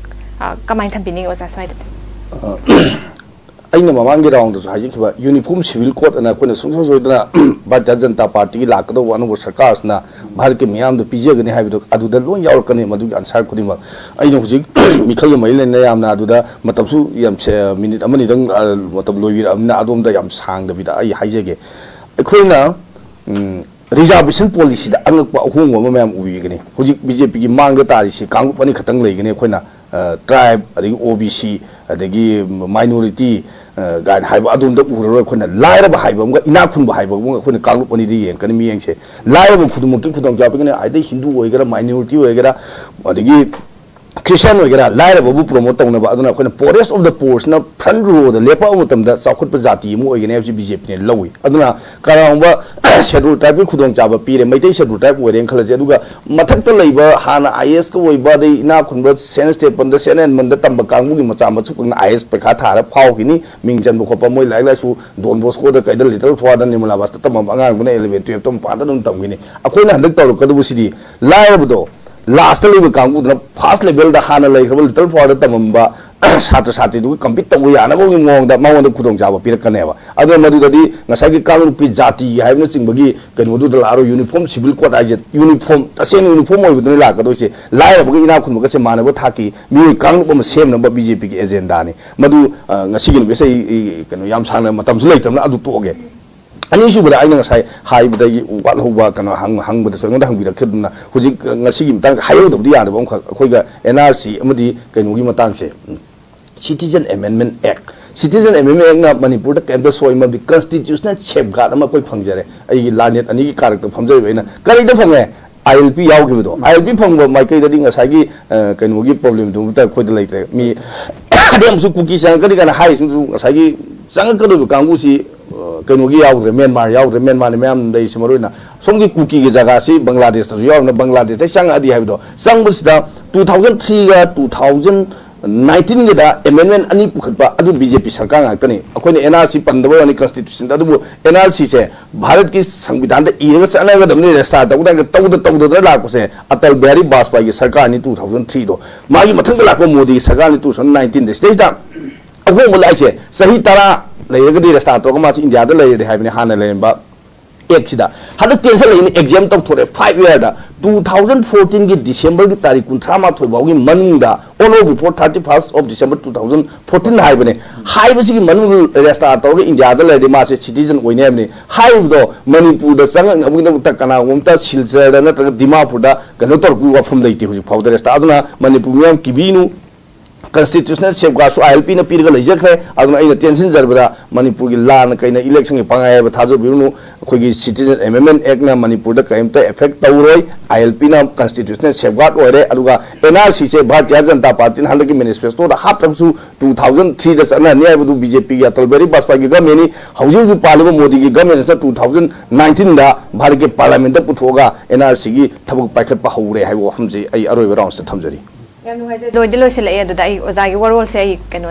ꯑ, ꯀꯃꯥꯏꯅ ꯊꯝꯕꯤꯅꯤꯡꯉꯤ, ꯑꯣꯖꯥ, ꯁ꯭ꯋꯥꯏꯗꯗꯤ? ꯑ, ꯑꯩꯅ ꯃꯃꯥꯡꯒꯤ round ꯗꯁꯨ ꯍꯥꯏꯖꯈꯤꯕ Uniform Civil Code ꯑꯅ ꯑꯩꯈꯣꯏꯅ ꯁꯨꯡꯁꯣꯏ ꯁꯣꯏꯗꯅ ꯚꯥꯔꯇꯤꯌ ꯖꯅꯇꯥ ꯄꯥꯔꯇꯤꯒꯤ ꯂꯥꯛꯀꯗꯧꯕ ꯑꯅꯧꯕ ꯁꯔꯀꯥꯔꯁꯤꯅ ꯚꯥꯔꯠꯀꯤ ꯃꯤꯌꯥꯝꯗ ꯄꯤꯖꯒꯅꯤ ꯍꯥꯏꯕꯗꯣ ꯑꯗꯨꯗ ꯂꯣꯏ ꯌꯥꯎꯔꯛꯀꯅꯤ, ꯃꯗꯨꯒꯤ answer ꯈꯨꯗꯤꯡꯃꯛ꯫ ꯑꯩꯅ ꯍꯧꯖꯤꯛ ꯃꯤꯈꯜꯒ ꯃꯔꯤ ꯂꯩꯅꯅ ꯌꯥꯝꯅ ꯑꯗꯨꯗ ꯃꯇꯝꯁꯨ ꯌꯥꯝ ꯁꯦ-, minute ꯑꯃꯅꯤꯗꯪ, ꯑ, ꯃꯇꯝ ꯂꯣꯏꯕꯤꯔꯛꯑꯕꯅꯤꯅ ꯑꯗꯣꯝꯗ ꯌꯥꯝ ꯁꯥꯡꯗꯕꯤꯗ ꯑꯩ ꯍꯥꯏꯖꯒꯦ꯫ ꯑꯩꯈꯣꯏꯅ, ꯎꯝ, reservation policy ꯗ ꯑꯉꯛꯄ ꯑꯍꯣꯡꯕ ꯑꯃ ꯃꯌꯥꯝ ꯎꯕꯤꯒꯅꯤ꯫ ꯍꯧꯖꯤꯛ B J P ꯒꯤ ꯃꯥꯡꯗ ꯇꯥꯔꯤꯁꯤ ꯀꯥꯡꯂꯨꯞ ꯑꯅꯤꯈꯛꯇꯪ ꯂꯩꯒꯅꯤ꯫ ꯑꯩꯈꯣꯏꯅ, ꯑ, tribe, ꯑꯗꯒꯤ O B C, ꯑꯗꯒꯤ minority, ꯑ, ꯀꯥꯏꯅ ꯍꯥꯏꯕ ꯑꯗꯣꯝꯗ ꯎꯔꯔꯣꯏ꯫ ꯑꯩꯈꯣꯏꯅ ꯂꯥꯏꯔꯕ ꯍꯥꯏꯕ ꯑꯃꯒ ꯏꯅꯥꯛ ꯈꯨꯟꯕ ꯍꯥꯏꯕ ꯑꯃꯒ ꯑꯩꯈꯣꯏꯅ ꯀꯥꯡꯂꯨꯞ ꯑꯅꯤꯗ ꯌꯦꯡꯉꯛꯀꯅꯤ ꯃꯤꯠꯌꯦꯡꯁꯦ꯫ ꯂꯥꯏꯔꯕ ꯈꯨꯗꯤꯡꯃꯛꯀꯤ ꯈꯨꯗꯣꯡꯆꯥꯕ ꯄꯤꯒꯅꯤ꯫ ꯑꯗꯩ ꯍꯤꯟꯗꯨ ꯑꯣꯏꯒꯦꯔꯥ, minority ꯑꯣꯏꯒꯦꯔꯥ, ꯑꯗꯒꯤ Christian ꯑꯣꯏꯒꯦꯔꯥ, ꯂꯥꯏꯔꯕꯕꯨ promote ꯇꯧꯅꯕ꯫ ꯑꯗꯨꯅ ꯑꯩꯈꯣꯏꯅ poorest of the poorest ꯅ front row ꯗ ꯂꯦꯞꯄꯛꯄ ꯃꯇꯝꯗ ꯆꯥꯎꯈꯠꯄ ꯖꯥꯇꯤ ꯑꯃ ꯑꯣꯏꯒꯅꯤ ꯍꯥꯏꯕꯁꯤ BJ P ꯅ ꯂꯧꯏ꯫ ꯑꯗꯨꯅ ꯀꯅꯥꯒꯨꯝꯕ Scheduled Tribe ꯀꯤ ꯈꯨꯗꯣꯡꯆꯥꯕ ꯄꯤꯔꯦ, ꯃꯩꯇꯩ Scheduled Tribe ꯑꯣꯏꯔꯦꯅ ꯈꯜꯂꯁꯦ, ꯑꯗꯨꯒ ꯃꯊꯛꯇ ꯂꯩꯕ ꯍꯥꯟꯅ I A S ꯀ ꯑꯣꯏꯕ, ꯑꯗꯩ ꯏꯅꯥꯛ ꯈꯨꯟꯕ Senate ꯇ ꯄꯟꯗ, Senate ꯃꯟꯗ ꯇꯝꯕ ꯀꯥꯡꯕꯨꯒꯤ ꯃꯆꯥ ꯃꯁꯨ ꯈꯛꯅ I A S ꯄꯩꯈꯥ ꯊꯥꯔ ꯐꯥꯎꯈꯤꯅꯤ꯫ ꯃꯤꯡ ꯆꯟꯕ ꯈꯣꯠꯄ, ꯃꯣꯏ ꯂꯥꯏꯔꯤꯛ ꯂꯥꯏꯁꯨ Don Bosco ꯗ, ꯀꯩꯗ, Little Flower ꯗ, ꯅꯤꯔꯃꯂꯥ ꯕꯥꯁꯇ ꯇꯝꯃꯝꯕ ꯑꯉꯥꯡꯗꯨꯅ eleven twelve ꯇ ꯃꯄꯥꯟꯗ ꯑꯗꯨꯝ ꯇꯝꯈꯤꯅꯤ꯫ ꯑꯩꯈꯣꯏꯅ ꯍꯟꯗꯛ ꯇꯧꯔꯛꯀꯗꯧꯕꯁꯤꯗꯤ ꯂꯥꯏꯔꯕꯗꯣ ꯂꯥꯁꯇ ꯂꯩꯕ ꯀꯥꯡꯕꯨꯗꯨꯅ ꯐꯥꯔꯁ ꯂꯦꯚꯦꯜꯗ ꯍꯥꯟꯅ ꯂꯩꯈ꯭ꯔꯕ ꯂꯤꯇꯜ ꯐ꯭ꯂꯥꯋꯔꯗ ꯇꯝꯃꯝꯕ ꯁꯥꯇ꯭ꯔ ꯁꯥꯇ꯭ꯔꯤꯗꯨꯒ ꯀꯝꯄꯤꯠ ꯇꯧꯕ ꯌꯥꯅꯕꯒꯤ ꯃꯑꯣꯡꯗ ꯃꯉꯣꯟꯗ ꯈꯨꯗꯣꯡꯆꯥꯕ ꯄꯤꯔꯛꯀꯅꯦꯕ꯫ ꯑꯗꯨꯅ ꯃꯗꯨꯗꯗꯤ ꯉꯁꯥꯏꯒꯤ ꯀꯥꯡꯂꯨꯞꯀꯤ ꯖꯥꯇꯤꯒꯤ ꯍꯥꯏꯕꯅꯆꯤꯡꯕꯒꯤ ꯀꯩꯅꯣꯗꯨꯗ ꯂꯥꯛꯑꯔꯣꯏ꯫ ꯌꯨꯅꯤꯐꯣꯔꯝ ꯁꯤꯚꯤꯜ ꯀꯣꯗ ꯍꯥꯏꯁꯦ ꯌꯨꯅꯤꯐꯣꯔꯝ, ꯇꯁꯦꯡꯅ ꯌꯨꯅꯤꯐꯣꯔꯝ ꯑꯣꯏꯕꯗꯨꯅ ꯂꯥꯛꯀꯗꯣꯏꯁꯦ꯫ ꯂꯥꯏꯔꯕꯒ ꯏꯅꯥꯛ ꯈꯨꯟꯕꯒꯁꯦ ꯃꯥꯟꯅꯕ ꯊꯥꯛꯀꯤ ꯃꯤꯑꯣꯏ ꯀꯥꯡꯂꯨꯞ ꯑꯃ ꯁꯦꯝꯅꯕ ꯕꯤ ꯖꯦ ꯄꯤꯒꯤ ꯑꯦꯖꯦꯟꯗꯥꯅꯤ꯫ ꯃꯗꯨ, ꯑ, ꯉꯁꯤꯒꯤ ꯅꯨꯃꯤꯠꯁꯦ ꯑꯩ, ꯑꯩ ꯀꯩꯅꯣ ꯌꯥꯝ ꯁꯥꯡꯅ ꯃꯇꯝꯁꯨ ꯂꯩꯇ꯭ꯔꯕꯅ ꯑꯗꯨ ꯇꯣꯛꯑꯒꯦ꯫ ꯑꯅꯤꯁꯨꯕꯗ ꯑꯩꯅ ꯉꯁꯥꯏ ꯍꯥꯏꯕꯗꯒꯤ ꯋꯥꯠꯍꯧꯕ ꯀꯩꯅꯣ ꯍꯪ-, ꯍꯪꯕꯗꯁꯨ ꯑꯩꯉꯣꯟꯗ ꯍꯪꯕꯤꯔꯛꯈꯤꯗꯨꯅ ꯍꯧꯖꯤꯛ ꯉꯁꯤꯒꯤ ꯃꯇꯥꯡꯗ ꯍꯥꯏꯍꯧꯗꯕꯗꯤ ꯌꯥꯗꯕ ꯑꯃꯈꯛ ꯑꯩꯈꯣꯏꯒ ꯑꯦꯟ ꯑꯥꯔ ꯁꯤ ꯑꯃꯗꯤ ꯀꯩꯅꯣꯒꯤ ꯃꯇꯥꯡꯁꯦ, ꯎꯝ, Citizen Amendment Act꯫ Citizen Amendment Actꯅ ꯃꯅꯤꯄꯨꯔꯗ ꯀꯩꯝꯇ ꯁꯣꯏ ꯃꯔꯝꯗꯤ constitutional safeguard ꯑꯃ ꯑꯩꯈꯣꯏ ꯐꯪꯖꯔꯦ꯫ ꯑꯩꯒꯤ ꯂꯥꯔꯅꯦꯠ ꯑꯅꯤꯒꯤ ꯀꯥꯔꯛꯇ ꯐꯝꯖꯔꯤꯕ ꯑꯩꯅ ꯀꯔꯤꯗ ꯐꯪꯉꯦ? ꯑꯥꯏ ꯑꯦꯜ ꯄꯤ ꯌꯥꯎꯈꯤꯕꯗꯣ, ꯑꯥꯏ ꯑꯦꯜ ꯄꯤ ꯐꯪꯕ ꯃꯥꯏꯀꯩꯗꯗꯤ ꯉꯁꯥꯏꯒꯤ, ꯑ, ꯀꯩꯅꯣꯒꯤ ꯄ꯭ꯔꯣꯕ꯭ꯂꯦꯝꯗꯨꯃꯠꯇ ꯑꯩꯈꯣꯏꯗ ꯂꯩꯇ꯭ꯔꯦ꯫ ꯃꯤ ꯑꯗꯩ ꯑꯃꯨꯛꯁꯨ ꯀꯨꯀꯤ ꯆꯪꯉꯛꯀꯅꯤ ꯀꯥꯏꯅ ꯍꯥꯏꯔꯤꯁꯤꯡꯁꯨ ꯉꯁꯥꯏꯒꯤ ꯆꯪꯉꯛꯀꯗꯣꯏꯕ ꯀꯥꯡꯕꯨꯁꯤ, ꯑ, ꯀꯩꯅꯣꯒꯤ ꯌꯥꯎꯗ꯭ꯔꯦ, ꯃ꯭ꯌꯥꯟꯃꯥꯔ ꯌꯥꯎꯗ꯭ꯔꯦ꯫ ꯃ꯭ꯌꯥꯟꯃꯥꯔꯅꯤ ꯃꯌꯥꯝ ꯂꯩꯔꯤꯁꯦ ꯃꯔꯨ ꯑꯣꯏꯅ꯫ ꯁꯣꯝꯒꯤ ꯀꯨꯀꯤꯒꯤ ꯖꯒꯥꯁꯤ ꯕꯪꯒ꯭ꯂꯥꯗꯦꯁꯇꯁꯨ ꯌꯥꯎꯔꯤꯅ ꯕꯪꯒ꯭ꯂꯥꯗꯦꯁꯇꯩ ꯆꯪꯉꯛꯑꯗꯤ ꯍꯥꯏꯕꯗꯣ, ꯆꯪꯕꯁꯤꯗ two thousand threeꯒ two thousand nineteenꯒꯤꯗ amendment ꯑꯅꯤ ꯄꯨꯈꯠꯄ ꯑꯗꯨ ꯕꯤ ꯖꯦ ꯄꯤ ꯁꯔꯀꯥꯔ ꯉꯥꯛꯇꯅꯤ꯫ ꯑꯩꯈꯣꯏꯅ ꯑꯦꯟ ꯑꯥꯔ ꯁꯤ ꯄꯟꯗꯕ ꯋꯥꯅꯤ constitutionꯗ, ꯑꯗꯨꯕꯨ ꯑꯦꯟ ꯑꯥꯔ ꯁꯤꯁꯦ ꯚꯥꯔꯠꯀꯤ ꯁꯪꯕꯤꯙꯥꯟꯗ ꯏꯔꯒ ꯆꯠꯅꯒꯗꯕꯅꯤ, ꯔꯦꯖꯤꯁꯇꯥꯔ ꯇꯧꯒꯗꯕꯅꯤ, ꯇꯧꯗ ꯇꯧꯗꯅ ꯂꯥꯛꯄꯁꯦ ꯑꯇꯜ ꯕꯤꯍꯥꯔꯤ ꯕꯥꯖꯄꯥꯏꯒꯤ ꯁꯔꯀꯥꯔꯅꯤ two thousand threeꯗꯣ꯫ ꯃꯥꯒꯤ ꯃꯊꯪꯗ ꯂꯥꯛꯄ ꯃꯣꯗꯤ ꯁꯔꯀꯥꯔꯅꯤ two thousand nineteenꯗ꯫ ꯁꯤꯗꯩꯁꯤꯗ ꯑꯍꯣꯡꯕ ꯂꯥꯛꯏꯁꯦ ꯆꯍꯤ ꯇꯔꯥ ꯂꯩꯔꯒꯗꯤ ꯔꯦꯖꯤꯁꯇꯥꯔ ꯇꯧꯔꯒ ꯃꯥꯁꯤ ꯏꯟꯗꯤꯌꯥꯗ ꯂꯩꯔꯗꯤ ꯍꯥꯏꯕꯅꯤ ꯍꯥꯟꯅ ꯂꯩꯔꯝꯕ ꯑꯦꯛꯁꯤꯗ꯫ ꯍꯟꯗꯛ ꯇꯦꯟꯁꯟ ꯂꯩꯅꯤ, ꯑꯦꯛꯖꯥꯝ ꯇꯧꯊꯣꯔꯛꯑꯦ five yearꯗ꯫ Two thousand fourteenꯒꯤ Decemberꯒꯤ ꯇꯥꯔꯤꯛ ꯀꯨꯟꯊ꯭ꯔꯥ ꯃꯥꯊꯣꯏ ꯐꯥꯎꯒꯤ ꯃꯅꯨꯡꯗ, on or before thirty first of December two thousand fourteen ꯍꯥꯏꯕꯅꯦ꯫ ꯍꯥꯏꯕꯁꯤꯒꯤ ꯃꯅꯨꯡꯗ ꯔꯦꯖꯤꯁꯇꯥꯔ ꯇꯧꯔꯒ ꯏꯟꯗꯤꯌꯥꯗ ꯂꯩꯔꯗꯤ ꯃꯥꯁꯦ citizen ꯑꯣꯏꯅꯤ ꯍꯥꯏꯕꯅꯤ꯫ ꯍꯥꯏꯔꯤꯕꯗꯣ ꯃꯅꯤꯄꯨꯔꯗ ꯆꯪꯉꯛꯅꯕꯒꯤꯗꯃꯛꯇ ꯀꯅꯥꯒꯨꯝꯕ ꯑꯃꯇ ꯁꯤꯜꯆꯔꯗ ꯅꯠꯇ꯭ꯔꯒ ꯗꯤꯃꯥꯄꯨꯔꯗ ꯀꯩꯅꯣ ꯇꯧꯔꯛꯄꯒꯤ ꯋꯥꯐꯝ ꯂꯩꯇꯦ ꯍꯧꯖꯤꯛ ꯐꯥꯎꯕꯗ ꯔꯦꯖꯤꯁꯇꯥꯔ꯫ ꯑꯗꯨꯅ ꯃꯅꯤꯄꯨꯔ ꯃꯤꯌꯥꯝ ꯀꯤꯕꯤꯅꯨ꯫ Constitutional safeguardꯁꯨ ꯑꯥꯏ ꯑꯦꯜ ꯄꯤꯅ ꯄꯤꯔꯒ ꯂꯩꯖꯈ꯭ꯔꯦ꯫ ꯑꯗꯨꯅ ꯑꯩꯅ ꯇꯦꯟꯁꯤꯟꯖꯔꯕꯗ ꯃꯅꯤꯄꯨꯔꯒꯤ ꯂꯥꯟꯅ ꯀꯩꯅ electionꯒꯤ ꯄꯪꯍꯥꯏ ꯍꯥꯏꯕ ꯊꯥꯖꯕꯤꯔꯨꯅꯨ꯫ ꯑꯩꯈꯣꯏꯒꯤ Citizen Amendment Actꯅ ꯃꯅꯤꯄꯨꯔꯗ ꯀꯔꯤꯝꯇ effect ꯇꯧꯔꯣꯏ꯫ ꯑꯥꯏ ꯑꯦꯜ ꯄꯤꯅ constitutional safeguard ꯑꯣꯏꯔꯦ꯫ ꯑꯗꯨꯒ ꯑꯦꯟ ꯑꯥꯔ ꯁꯤꯁꯦ ꯚꯥꯔꯇꯤꯌꯥ ꯖꯅꯇꯥ ꯄꯥꯔꯇꯤꯅ ꯍꯟꯗꯛꯀꯤ manifestoꯗ ꯍꯥꯞꯇ꯭ꯔꯒꯁꯨ two thousand threeꯗ ꯆꯠꯅꯍꯟꯅꯤ ꯍꯥꯏꯕꯗꯨ ꯕꯤ ꯖꯦ ꯄꯤꯒꯤ ꯑꯇꯜ ꯕꯤꯍꯥꯔꯤ ꯕꯥꯖꯄꯥꯏꯒꯤ governmentꯅꯤ꯫ ꯍꯧꯖꯤꯛ ꯍꯧꯖꯤꯛ ꯄꯥꯜꯂꯤꯕ ꯃꯣꯗꯤꯒꯤ governmentꯅ two thousand nineteenꯗ ꯚꯥꯔꯠꯀꯤ parliamentꯇ ꯄꯨꯊꯣꯛꯑꯒ ꯑꯦꯟ ꯑꯥꯔ ꯁꯤꯒꯤ ꯊꯕꯛ ꯄꯥꯏꯈꯠꯄ ꯍꯧꯔꯦ ꯍꯥꯏꯕ ꯋꯥꯐꯝꯁꯤ ꯑꯩ ꯑꯔꯣꯏꯕ roundsꯇ ꯊꯝꯖꯔꯤ꯫ ꯌꯥꯝ ꯅꯨꯡꯉꯥꯏꯖꯔꯦ꯫ ꯂꯣꯏꯗꯤ ꯂꯣꯏꯁꯤꯜꯂꯛꯑꯦ꯫ ꯑꯗꯨꯗ ꯑꯩ ꯑꯣꯖꯥꯒꯤ ꯋꯥꯔꯣꯜꯁꯦ ꯑꯩ ꯀꯩꯅꯣ